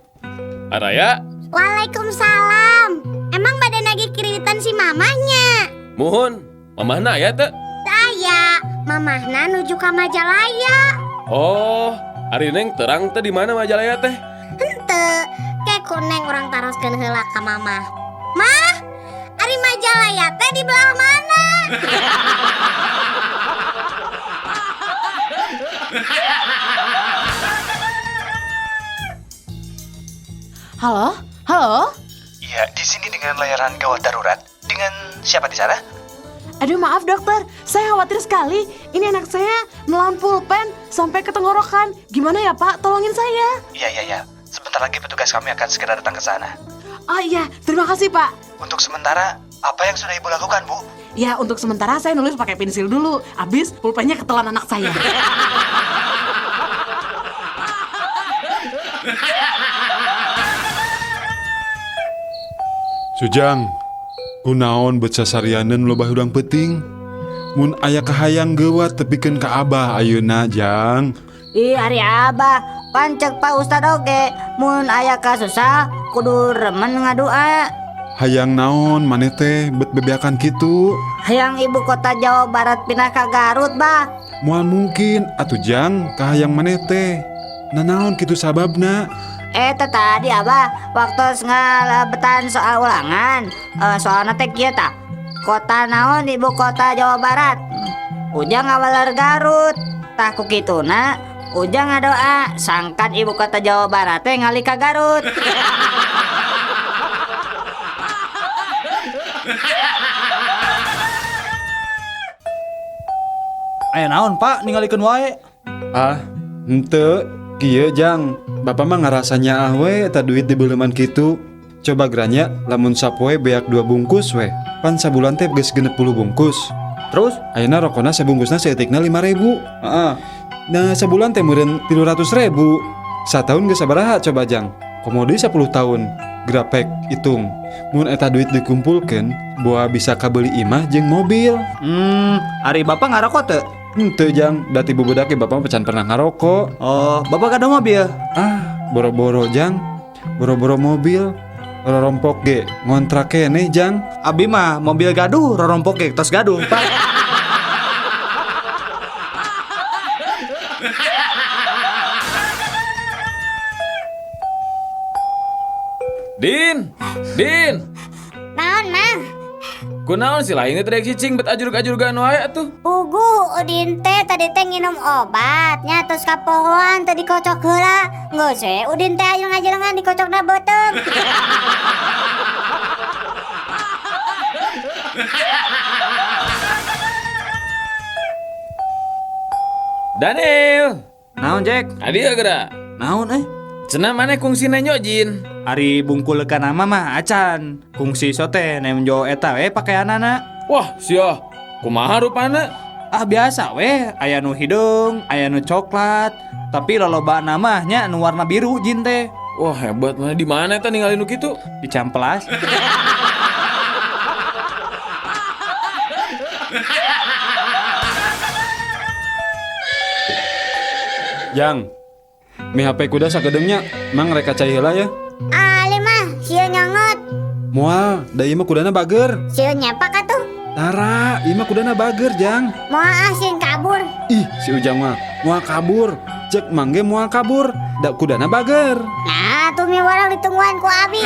Araya. Waalaikumsalam. Emang badan lagi kreditan si mamanya? Muhun, Mamahna aya teu? Teu aya, mamahna nuju ka Majalaya. Oh, ari Neng terang teh di mana Majalaya teh? Henteu, ke ku Neng urang taroskeun heula ka mamah. Mah, ari Majalaya teh di belah mana? Halo? Halo? Iya, di sini dengan layanan gawat darurat. Dengan siapa di sana? Aduh maaf dokter, saya khawatir sekali. Ini anak saya nelan pulpen sampai ke tenggorokan. Gimana ya Pak? Tolongin saya. Iya, iya, iya. Sebentar lagi petugas kami akan segera datang ke sana. Oh iya, terima kasih Pak. Untuk sementara, apa yang sudah Ibu lakukan, Bu? Ya, untuk sementara saya nulis pakai pensil dulu. Habis pulpennya ketelan anak saya. Sujang, kunaon bet sasarianeun loba hudang peuting? Mun aya kahayang geuwat tepikeun ka Abah ayeuna, Jang. Ih, ari Abah, pancek Pak Ustad oge, mun aya kasusah kudu remen ngadua. Hayang naon maneh teh bet bebeakan kitu? Hayang ibu kota Jawa Barat pindah ka Garut, Bah. Moal mungkin atuh Jang kahayang maneh teh. Nanaon kitu sababna? Eta tadi Abah waktu ngalebetan soal ulangan, soalna teh kieu tah. Kota naon ibu kota Jawa Barat? Ujang ngawaler Garut. Tah ku kituna Ujang ngadoa sangkan ibu kota Jawa Barat teh ngalih ka Garut. Aya naon Pak ningalikeun wae? Ah, henteu kieu Jang. Bapak mah ngarasa nyaah we eta duit dibeuleman kitu. Coba geranya lamun sapoe beak 2 bungkus we. Pan sabulan teh geus 60 bungkus. Terus ayeuna rokona sabungkusna saeutikna 5.000. Heeh. Nah, sabulan teh meureun 300.000. Sataun geus sabaraha coba Jang? Komo deui 10 tahun. Grapek hitung. Mun eta duit dikumpulkeun, boa bisa kabeuli imah jeung mobil. Ari bapak ngarokok teu? Henteu Jang, da ti bubudak ge bapak mah can pernah ngarokok. Oh, bapak gaduh mobil? Ah, boro-boro Jang. Boro-boro mobil. Rorompok ge ngontrak keneh Jang. Abi mah mobil gaduh, rorompok ge tos gaduh, Pak. Din, Din. Naon, Mang? Kunaon si lain teh rek cicing bet ajurug-ajurugan wae atuh. Puguh Udin teh tadi teh nginum obat nya tos kapohoan teh dikocok heula. Geus we Udin teh aya ngajelengan dikocokna beuteung. Daniel. Naon, Jack? Adi geura. Naon eh? Cenah maneh kungsi nenjo jin. Ari bungkul ka nama mah acan. Kungsi sote nenjo eta we pakaianana. Wah, sia. Kumaha rupana? Ah biasa we, aya nu hideung, aya nu coklat. Tapi lolobana mah nya nu warna biru jin teh. Wah, hebat mana di mana eta ningali nu kitu? Di Cihampelas. Jang, mi HP kuda sakedeungnya, mang rek cai heula ya. Ali mah sieun nyongot. Moal, da ieu mah kudana bager. Sieun nyepak atuh. Tara, ieu mah kudana bager, Jang. Moal ah sieun kabur. Ih, si Ujang mah moal kabur. Cek mang ge moal kabur, da kudana bager. Nah, tuh mi warang ditungguan ku abi.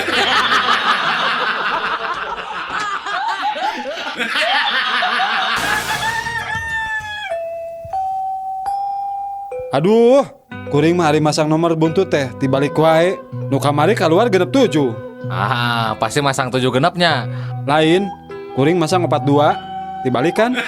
Aduh, kuring mah ari masang nomor buntut teh tibalik wae. Nu kamari kaluar 67. Ah, pasti masang 7 genepnya. Lain, kuring masang 42, dibalikan.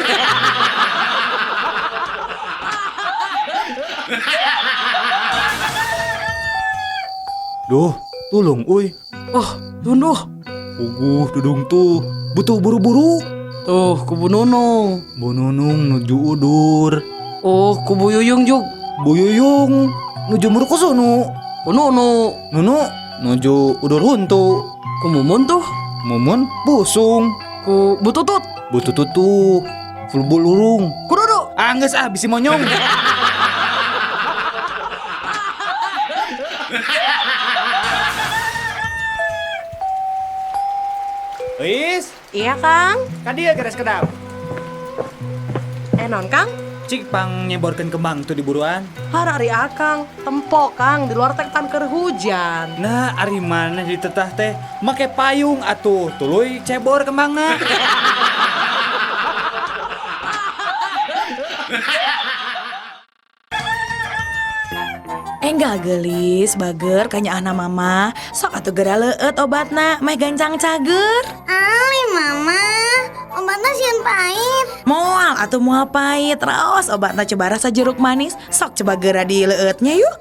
Duh, tulung uy. Oh, tunduh. Puguh dudung tuh, butuh buru-buru. Tuh, ku Bu Nunung. Bu Nunung nuju udur. Oh, ku Bu Yuyung jug. Bu Yuyung nuju murukusunu. Ku Nunu. Nunu nuju udur huntu. Ku Mumun tuh. Mumun busung. Ku Bu Tutut. Bu Tutut tuh fulbul urung. Ku Dudu. Ah, geus ah bisi monyong. Is? Iya, Kang. Ka dieu geres kedap. naon, Kang? Cik pang nyeborkeun kembang tuh di buruan. Har ari Akang, tempo Kang, di luar teh tan keur hujan. Nah, ari mana ditetah teh make payung atuh, tuluy cebor kembangna. Enggak gelis, bager kanyaahna mama. Sok atuh geura leueut obatna, meh gancang cager. Ali mama, obatna sieun pahit. Moal atuh moal pahit, raos obatna coba rasa jeruk manis. Sok coba geura dileueutnya yuk.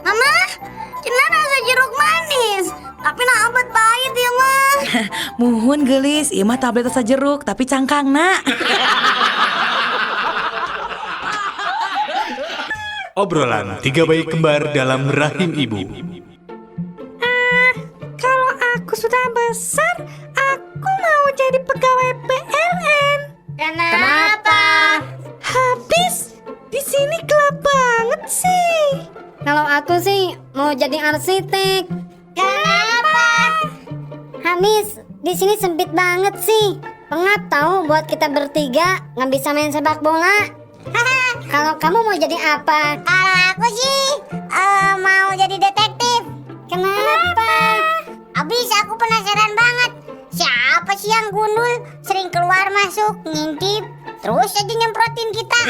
Mama, cenah rasa jeruk manis, tapi nah obat pahit ya mah. Muhun gelis, ieu mah tablet rasa jeruk tapi cangkangna. Obrolan tiga bayi kembar dalam rahim ibu. Kalau aku sudah besar, aku mau jadi pegawai PLN. Kenapa? Habis di sini gelap banget sih. Kalau aku sih mau jadi arsitek. Kenapa? Habis di sini sempit banget sih. Pengap tahu buat kita bertiga nggak bisa main sepak bola. Kalau kamu mau jadi apa? Kalau aku sih mau jadi detektif. Kenapa? Abis aku penasaran banget. Siapa sih yang gundul sering keluar masuk ngintip terus aja nyemprotin kita.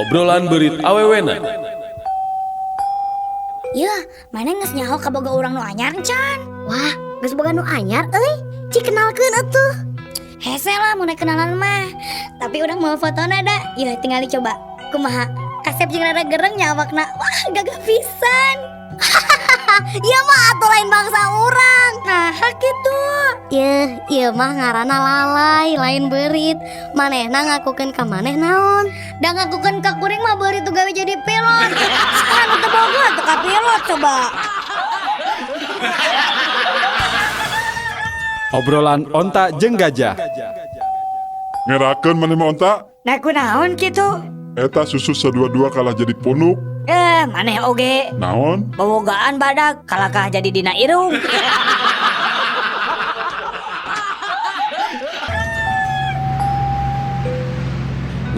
Obrolan beurit awewena. Yeuh, mana geus nyaho kaboga urang nu anyar can? Wah, geus boga nu anyar euy. Cik kenalkeun atuh. Hese lah mun kenalan mah. Tapi urang mau fotona da. Yeuh, tinggal dicoba. Kumaha? Kasep jeung rada gereng nya awakna. Wah, gagah pisan. Ieu mah atuh lain bangsa urang. Nah, kitu. Yeuh, ieu mah ngaranna lalai, lain beurit. Manehna ngakukeun ka maneh naon? Da ngakukeun ka kuring mah beurit tuh gawe jadi pilot. Sekarang teu boga atuh ka pilot coba. Obrolan onta jeung gajah. Ngerakeun maneh mah onta? Nah kunaon kitu? Eta susu sadua-dua kalah jadi punuk. Maneh oge. Naon? Bobogaan badak kalakah jadi dina irung.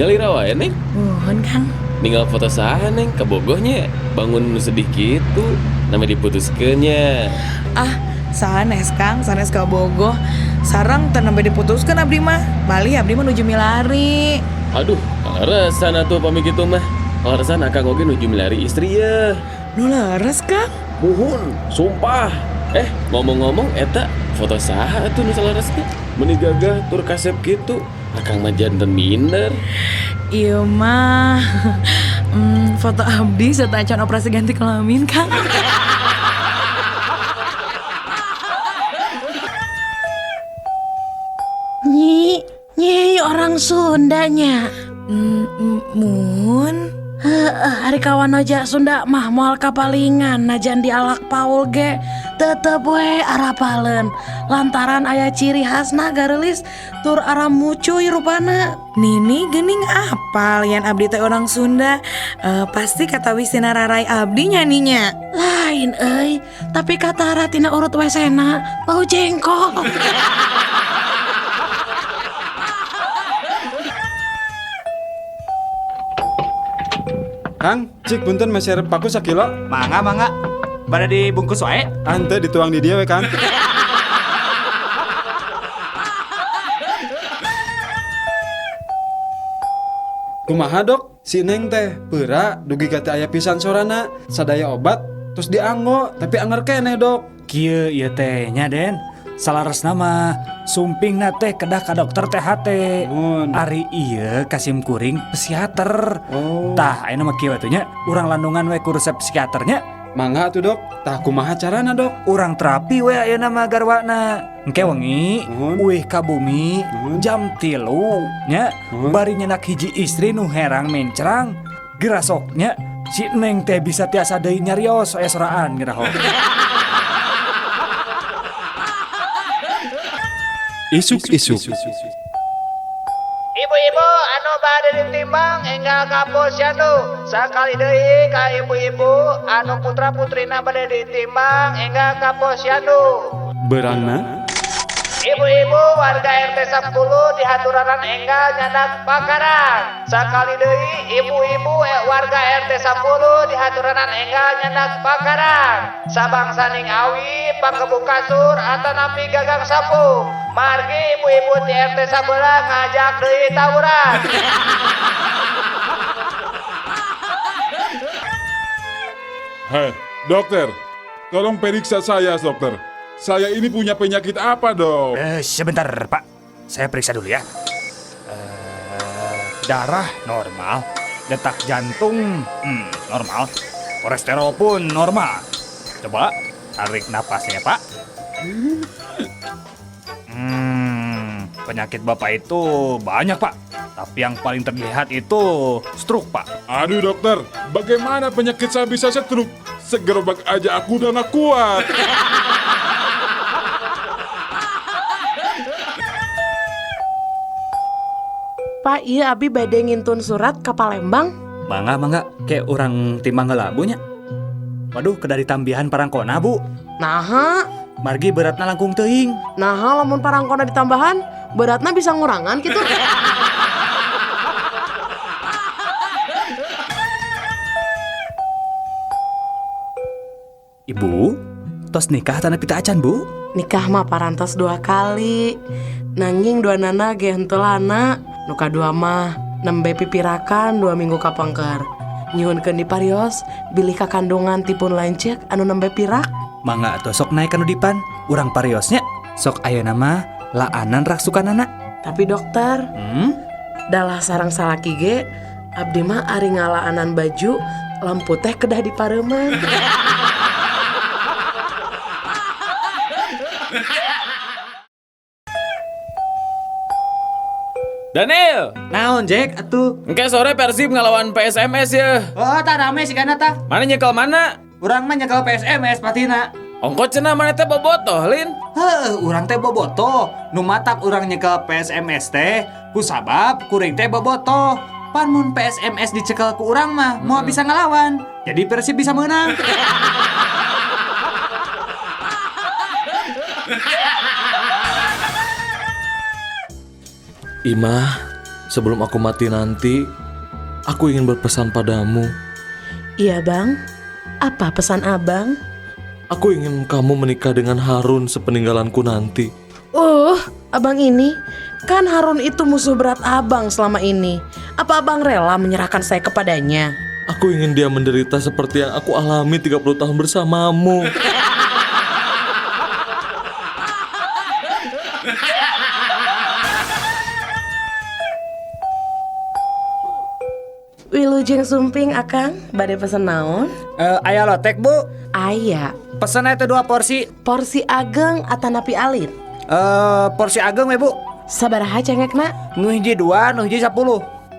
Nyalira wae, Neng. Muhun, Kang. Ninggal foto saha, Neng, kabogohnya. Bangun nu sedih kitu, nama diputuskeun nya. Ah, sanes Kang, sanes kabogoh. Sareng teu nembe diputuskeun abdi mah. Bali abdi mah nuju milari. Aduh, kaleresan atuh pami kitu mah. Kaleresan akang oge nuju milari istri ya. Nu leres, Kang? Muhun, sumpah. Ngomong-ngomong eta foto saha atuh nu saleresna? Meuni gagah tur kasep kitu. Akang mah janten minder. Ieu mah foto abdi sateuacan operasi ganti kelamin, Kang. Nyi, orang Sundanya. Mun. Heeh, ari kawan aja Sunda mah moal kapalingan najan dialak Paul ge tetep we arapaleun lantaran aya ciri khasna gareulis tur ara mucuy rupana. Nini geuning apal yan abdi teh orang Sunda, pasti katawis tina rarai abdi nya ninya. Lain euy, tapi katara tina urut wesena bau jengkol. Kang, cik punten meser paku sakilo. Mangga, mangga. Pada dibungkus wae. Ante dituang di dia we, Kang. Kumaha, Dok? Si Neng teh peura dugi ka teu aya pisan sorana, sadaya obat terus dianggo tapi anger keneh, Dok. Kieu ieu teh nya, Den. Salaresna mah sumpingna teh kedah ka dokter THT. Ari ieu kasim kuring psikiater. Oh. Tah ayeuna mah kieu atuh nya, urang landungan we ku resep psikiaternya. Mangga atuh, Dok. Tah kumaha carana, Dok? Urang terapi we ayeuna mah garwana. Engke wengi uih ka bumi jam 3 nya, bari nyenak hiji istri nu herang mencrang. Gerasoknya si Neng teh bisa tiasa deui nyarios aya soraan geura. Isuk-isuk. Ibu-ibu anu bade ditimbang enggal ka posyandu. Sakali deui ka ibu-ibu anu putra-putrina bade ditimbang enggal ka posyandu. Berangna? Ibu-ibu warga RT 10 dihaturanan enggal nyandak pakarang. Sakali deui ibu-ibu warga RT 10 dihaturanan enggal nyandak pakarang. Sabangsaning awi panggebuk kasur atanapi gagang sapu. Margi ibu-ibu di RT sabelah ngajak deui tawuran. Hei, dokter, tolong periksa saya, dokter. Saya ini punya penyakit apa, dok? Sebentar, Pak. Saya periksa dulu ya. Darah normal, detak jantung normal, kolesterol pun normal. Coba tarik napasnya, Pak. Penyakit Bapak itu banyak, Pak. Tapi yang paling terlihat itu stroke, Pak. Aduh, dokter, bagaimana penyakit saya bisa stroke? Segerobak aja aku udah nggak kuat. Pak, iya abi bade ngintun surat ke Palembang. Mangga, mangga, kayak orang timbang heula Bu nya. Waduh, kedari tambihan parangkona, Bu. Naha? Margi beratna langkung teuing. Naha lamun parangkona ditambahan, beratna bisa ngurangan gitu. Ibu, tos nikah tanah pita acan, Bu? Nikah mah parantos 2 kali. Nanging dua nana ge henteu lana. Nu kadua mah nembe pipirakan 2 minggu kapengker. Nyuhunkeun diparios bilih kakandungan tipun lanceuk anu nembe pirak. Mangga atuh sok naik kanu dipan, urang pariosnya. Sok ayeuna mah laanan raksukanana. Tapi dokter, dalah sarang salaki ge abdi mah ari ngalaanan baju lampu teh kedah dipareuman. Daniel, naon Jack atuh? Engke sore Persib ngelawan PSMS ya. Oh, tah rame sih kana tah. Mana nyekel mana? Urang mah nyekel PSMS patina. Ongko cenah mana teh bobotoh, Lin? Heuh, urang teh bobotoh. Nu matak urang nyekel PSMS teh ku sabab kuring teh bobotoh. Pan mun PSMS dicekel ku urang mah moal bisa ngelawan. Jadi Persib bisa menang. Imah, sebelum aku mati nanti, aku ingin berpesan padamu. Iya bang, apa pesan abang? Aku ingin kamu menikah dengan Harun sepeninggalanku nanti. Abang ini, kan Harun itu musuh berat abang selama ini. Apa abang rela menyerahkan saya kepadanya? Aku ingin dia menderita seperti yang aku alami 30 tahun bersamamu. Wilujeng sumping akang, bade pesen naon? Aya lotek bu? Aya. Pesen eta 2 porsi. Porsi ageng atanapi alit? Porsi ageng we bu. Sabaraha cengekna? Nu hiji 2, nu hiji 10.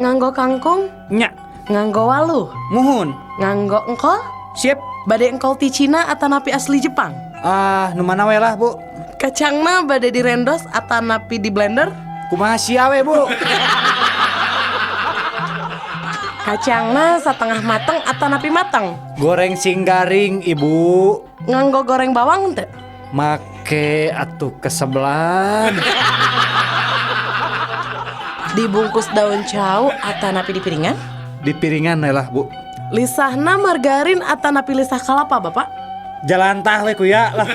Nganggo kangkung? Nya. Nganggo waluh? Muhun. Nganggo engkol? Siap. Bade engkol ti Cina atanapi asli Jepang? Ah, nu mana we lah bu. Kacangna bade direndos atanapi di blender? Kumaha sia we bu. Kacangna setengah mateng atanapi mateng? Goreng sing garing ibu. Nganggo goreng bawang teu? Make atuh kesebelan. Dibungkus daun cau atanapi di piringan? Di piringan lah bu. Lisahna margarin atanapi lisah kalapa bapak? Jalantah we kuya lah.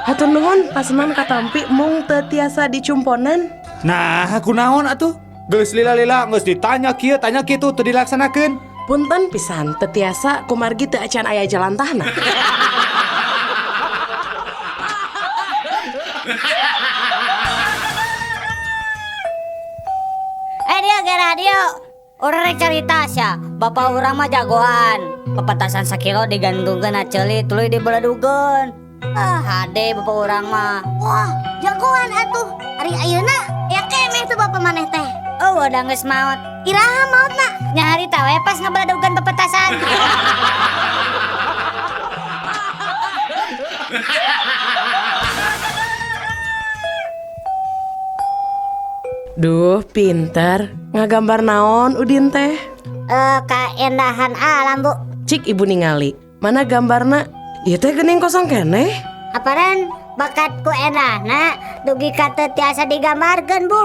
Hatur nuhun pasenan katampi mung teu tiasa dicumponan. Nah, kunaon atuh? Geus lila-lila geus ditanya kieu tanya kitu teu dilaksanakeun. Punten pisan teu tiasa kumargi teu acan aya jalantahna. Dia ge radio. Urang rek carita sia, bapak urang mah jagoan. Pepetasan sakilo digantungkeun na ceuli tuluy dibeledugeun. Ah, hade bapak urang mah. Wah, jagoan atuh. Ari ayeuna ya keneh tuh bapak maneh teh. Oh, udah geus maot. Iraha maotna? Nyarita we pas ngabeledugan pepetasan. Duh, pinter. Ngagambar naon Udin teh? Kaendahan alam, Bu. Cik ibu ningali. Mana gambarna? Ieu teh geuning kosong keneh. Aparan bakat ku endahna dugi ka teu tiasa digambarkeun, Bu.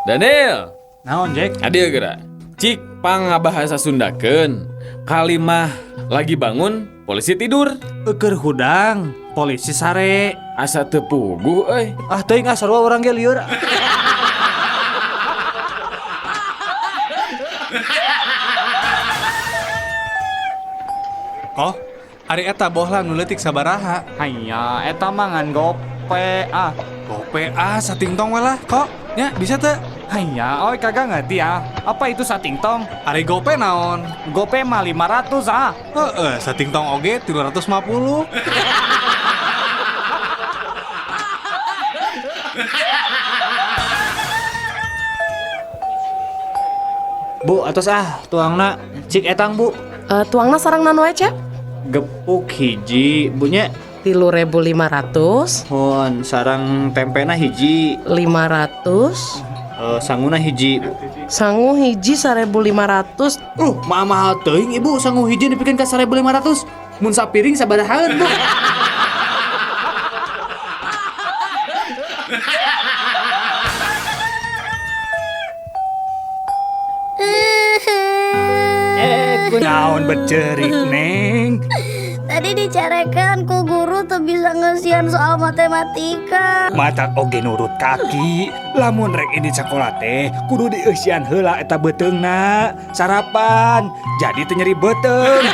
Daniel. Naon, Jack? Adil geura. Cik pangabahasa Sundakeun. Kalimah lagi bangun, polisi tidur. Eukeur hudang, polisi sare. Asa teu puguh euy. Ah teuing ah sarua urang ge lieur. Oh, ari eta bohlam nu leutik sabaraha? Hanya eta mah ngan gope ah. Gope ah satingtong we lah kok. Nya bisa teu? Hanya, oi kagak ngerti ah. Apa itu satingtong? Ari gope naon? Gope mah 500 ah. Heeh, satingtong oge 350. Bu, atos ah tuangna cik etang, Bu. Tuangna sareng naon wae, Cep? Gepuk hiji, Bu nya. 3.500. Hon, sareng tempena hiji. 500. Sanguna hiji. Sangu hiji 1.500. Mahal teuing Ibu, sangu hiji dipikeun ka 1.500. Mun sapiring sabarahaeun, Bu? Naon becerik, Neng? Tadi dicarekan ku guru tuh bisa ngesian soal matematika. Matak oge nurut kaki. Lamun rek ini sekolah teh kudu dieusian heula eta beuteungna. Sarapan jadi teu nyeri beuteung.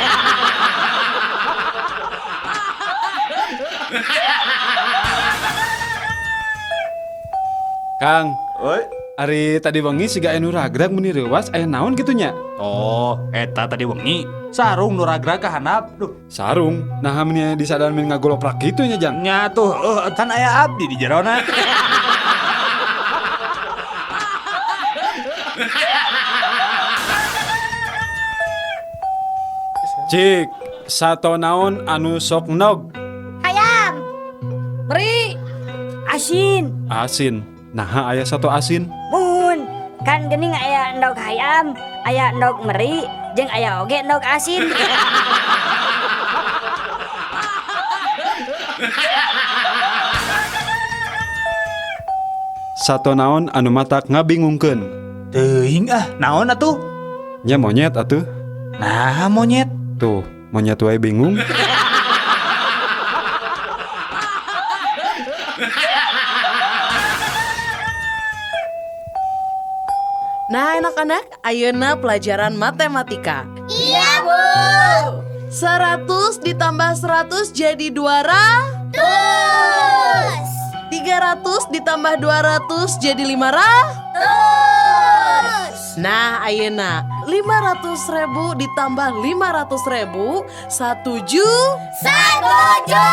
Kang, oi. Ari tadi wengi siga anu ragrag meni reuwas aya naon kitu nya? Oh, eta tadi wengi sarung nu ragrag ka handap. Duh, sarung. Nah, meni disadaran meni ngagoloprak kitu nya, Jang. Nya tuh, kan aya abdi di jerona. Cik, sato naon anu sok nog? Hayam. Beri. Asin. Asin. Nah, aya sato asin. Mun, kan geuning aya endog hayam, aya endog meri, jeung aya oge endog asin. Sato naon anu matak ngabingungkeun? Teuing ah, naon atuh? Nya monyet atuh. Nah, monyet. Tuh, monyet wae bingung. Nah, anak-anak, ayeuna pelajaran matematika. Iya, Bu. 100 ditambah 100 jadi 200. 300 ditambah 200 jadi 500. Nah, ayeuna 500.000 ditambah 500.000 1 juta. 1 juta.